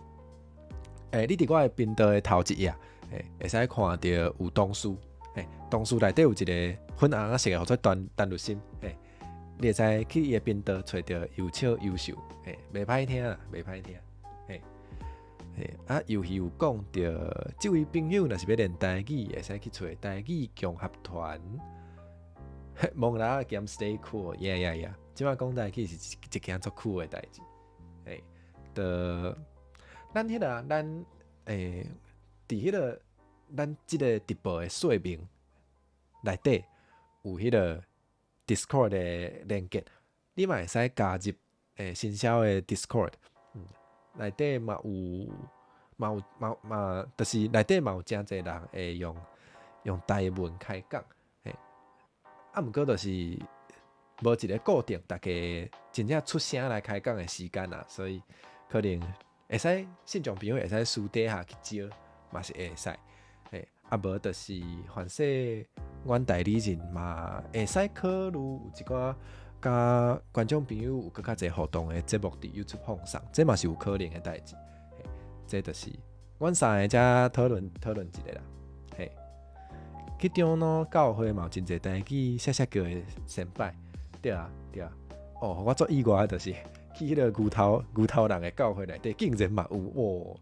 欸，你佇我的頻道的頭一頁，欸，會使看著有同事，欸，同事內底有一個粉紅仔色的，號做陳陳律師，欸，你會使去伊的頻道揣著有唱優秀，欸，袂歹聽啦，袂歹聽，嘿，嘿，啊，尤其有講著，這位朋友若是欲練台語，會使去揣台語共合團，蒙拉兼 stay cool，yeah yeah yeah，這擺講台語是一件足酷的代誌，欸，著咱彼個啊，咱欸，佇彼個咱這個直播的說明內底有彼個 Discord 的連結，你嘛會使加入欸新銷的 Discord，內底嘛有嘛有嘛嘛，就是內底嘛有誠濟人會用台文開講，嘿，啊，毋過就是無一個固定，逐家真正出聲來開講的時間啦，所以可能會使信眾朋友會使私底下去招，嘛是會使，嘿，啊無就是凡勢阮代理人嘛會使考慮有一寡佮觀眾朋友有閣較濟互動的節目佇 YouTube 放送，這嘛是有可能的代誌，嘿，這就是阮三个遮討論討論一下啦，嘿，去長老教會嘛有真濟台語寫寫叫的先輩，對啊對啊，哦，我足意外的就是去彼個牛頭人的教會內底，竟然嘛有哦，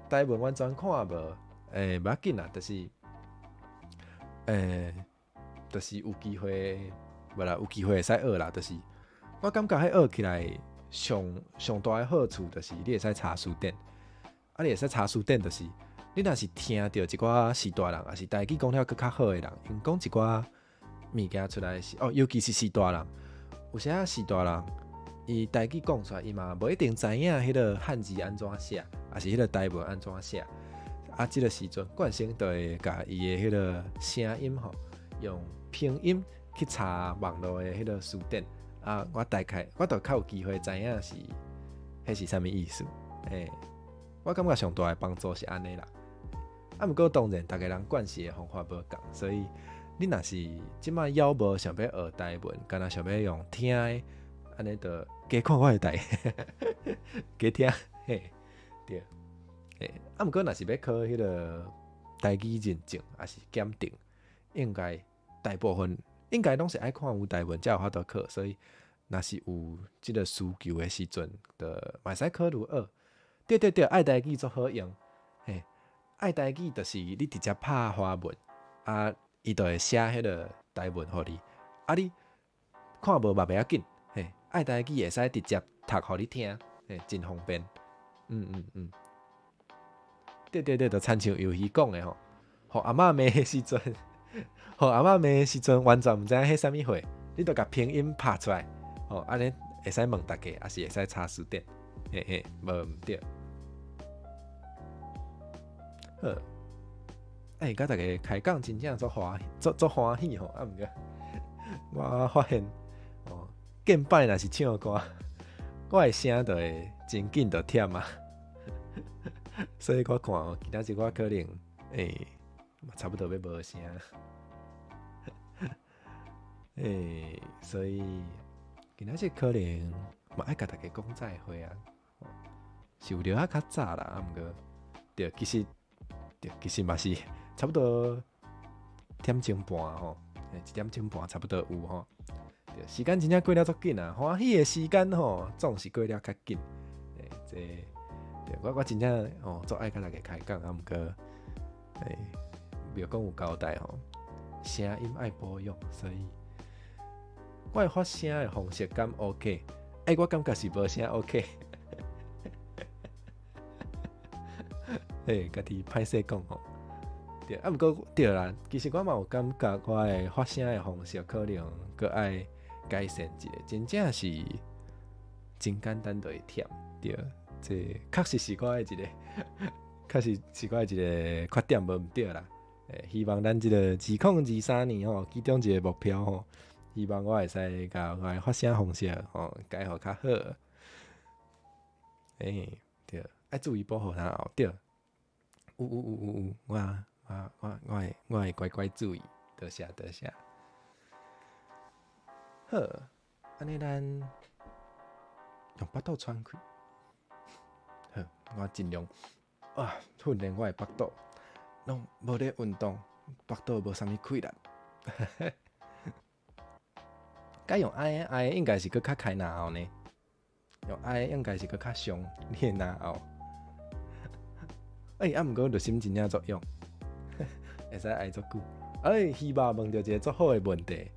台文完全看無，欸，無要緊啦，就是，欸，就是有機會，無啦，有機會會使學啦，就是我感覺彼學起來上上大的好處，就是你會使查詞典，啊，你會使查詞典，就是你若是聽著一寡序大人，抑是台語講了閣較好的人，𪜶講一寡物件出來是，哦，尤其是序大人，有時仔序大人，伊台語講出來，伊嘛無一定知影彼個漢字按怎寫，抑是彼個台文按怎寫，啊，這个時陣冠生就會共伊的彼个聲音吼，用拼音去查網路的彼个辭典。啊，我大概我就較有機會知影是彼是啥物意思。欸，我感覺上大的幫助是按呢啦。啊，毋過當然，逐个人慣勢的方法無仝，所以你若是這擺猶無想欲學台文，干焦想欲用聽的，按呢就加看我的台，加聽，嘿，對，嘿，啊，毋過若是欲考彼个台語認證，抑是檢定，應該大部分應該攏是愛看有台文才有法度考，所以若是有這个需求的時陣，就嘛會使考慮學。對對對，愛台語足好用，嘿，愛台語就是你直接拍華文，啊，伊就會寫彼个台文予你，啊，你看無嘛袂要緊，嘿，愛台語會使直接讀予你聽，嘿，真方便。嗯嗯嗯，對對對，就親像遊戲講的吼，予阿嬤罵的時陣，予阿嬤罵的時陣，完全毋知影彼啥物貨，你就共拼音拍出來，吼，按呢會使問逐家，抑是會使查辭典，嘿嘿，無毋對。好，欸，佮逐家開講真正足歡足足歡喜吼，啊毋過我發現哦，見擺若是唱歌，我的聲就會真緊就忝啊，所以我看哦，今仔日我可能欸，差不多欲無聲，欸，所以今仔日可能嘛愛共逐家講再會啊，是有了仔較早啦，啊毋過對，其實。對，其實嘛是差不多點鐘半吼，一點鐘半差不多有吼。對，時間真正過了足緊啊，歡喜的時間吼總是過了較緊。欸，這對我我真正吼足愛佮逐家開講，啊毋過，欸，廟公有交代吼，聲音愛保養，所以我的發聲的方式敢 OK？欸，我感覺是無啥 OK。欸，家己歹勢講吼，對，啊，毋過對啦，其實我嘛有感覺，我的發聲的方式可能閣愛改善一下，真正是真簡單就會忝，對，這確實是我的一個，確實是我的一個缺點，無毋對啦。欸，希望咱這个2023年吼，其中一個目標吼，希望我會使共我的發聲方式吼改予較好。欸，對，愛注意保護喉嚨，對。有有有有有，我我我我會我會乖乖注意，多謝多謝。好，按呢咱用腹肚喘氣。好，我盡量啊訓練我的腹肚，攏無咧運動，腹肚無啥物氣力。該用愛的愛應該是閣較開嚨喉呢，用愛應該是閣較傷你的嚨喉。欸，啊，毋過濾心真正足勇，會使挨足久。欸，希望問著一个足好的問題。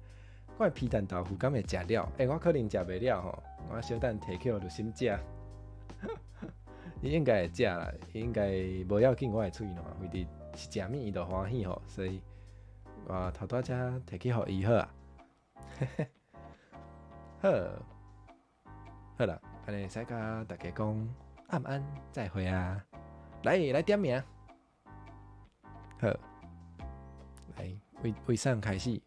我的皮蛋豆腐敢會食了？欸，我可能食袂了吼，我小等提去予濾心食。伊應該會食啦，伊應該無要緊，我的喙瀾，非得是食物伊就歡喜吼，所以我頭拄才提去予伊好啊。好，好啦，按呢會使共大家講暗安再會啊！來來點名，好，來為為啥開始？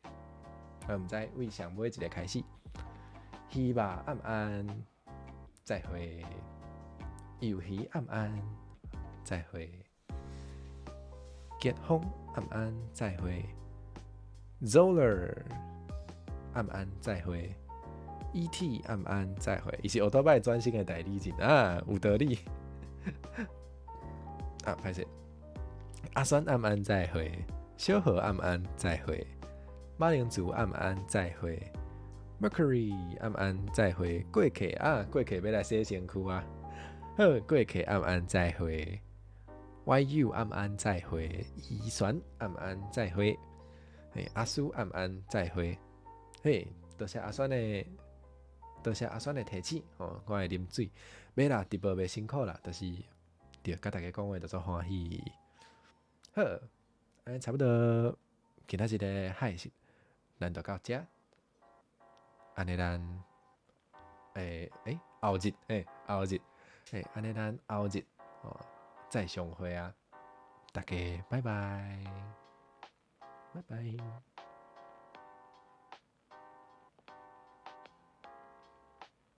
我毋知為上尾一个開始。希望暗安再會，遊戲暗安再會，結風暗安再會，Zoller 暗安再會，ET 暗安再會，伊是歐兜拜專線的代理人啊，有道理。啊，歹勢。阿酸暗安再會，小何暗安再會，馬鈴薯暗安再會，Mercury 暗安再會，過客啊，過客欲來洗身軀啊，好，過客暗安再會，YU 暗安再會，宜璇暗安再會，嘿，阿蘇暗安再會，嘿，多謝阿酸的，多謝阿酸的提醒，吼，我會啉水，袂啦，直播袂辛苦啦，就是。對，佮大家講話就足歡喜。好，按呢差不多，今仔日的海事，咱就到遮。按呢咱，欸欸，後日，欸，後日，欸，按呢咱後日，哦，再相會啊。大家拜拜，拜拜。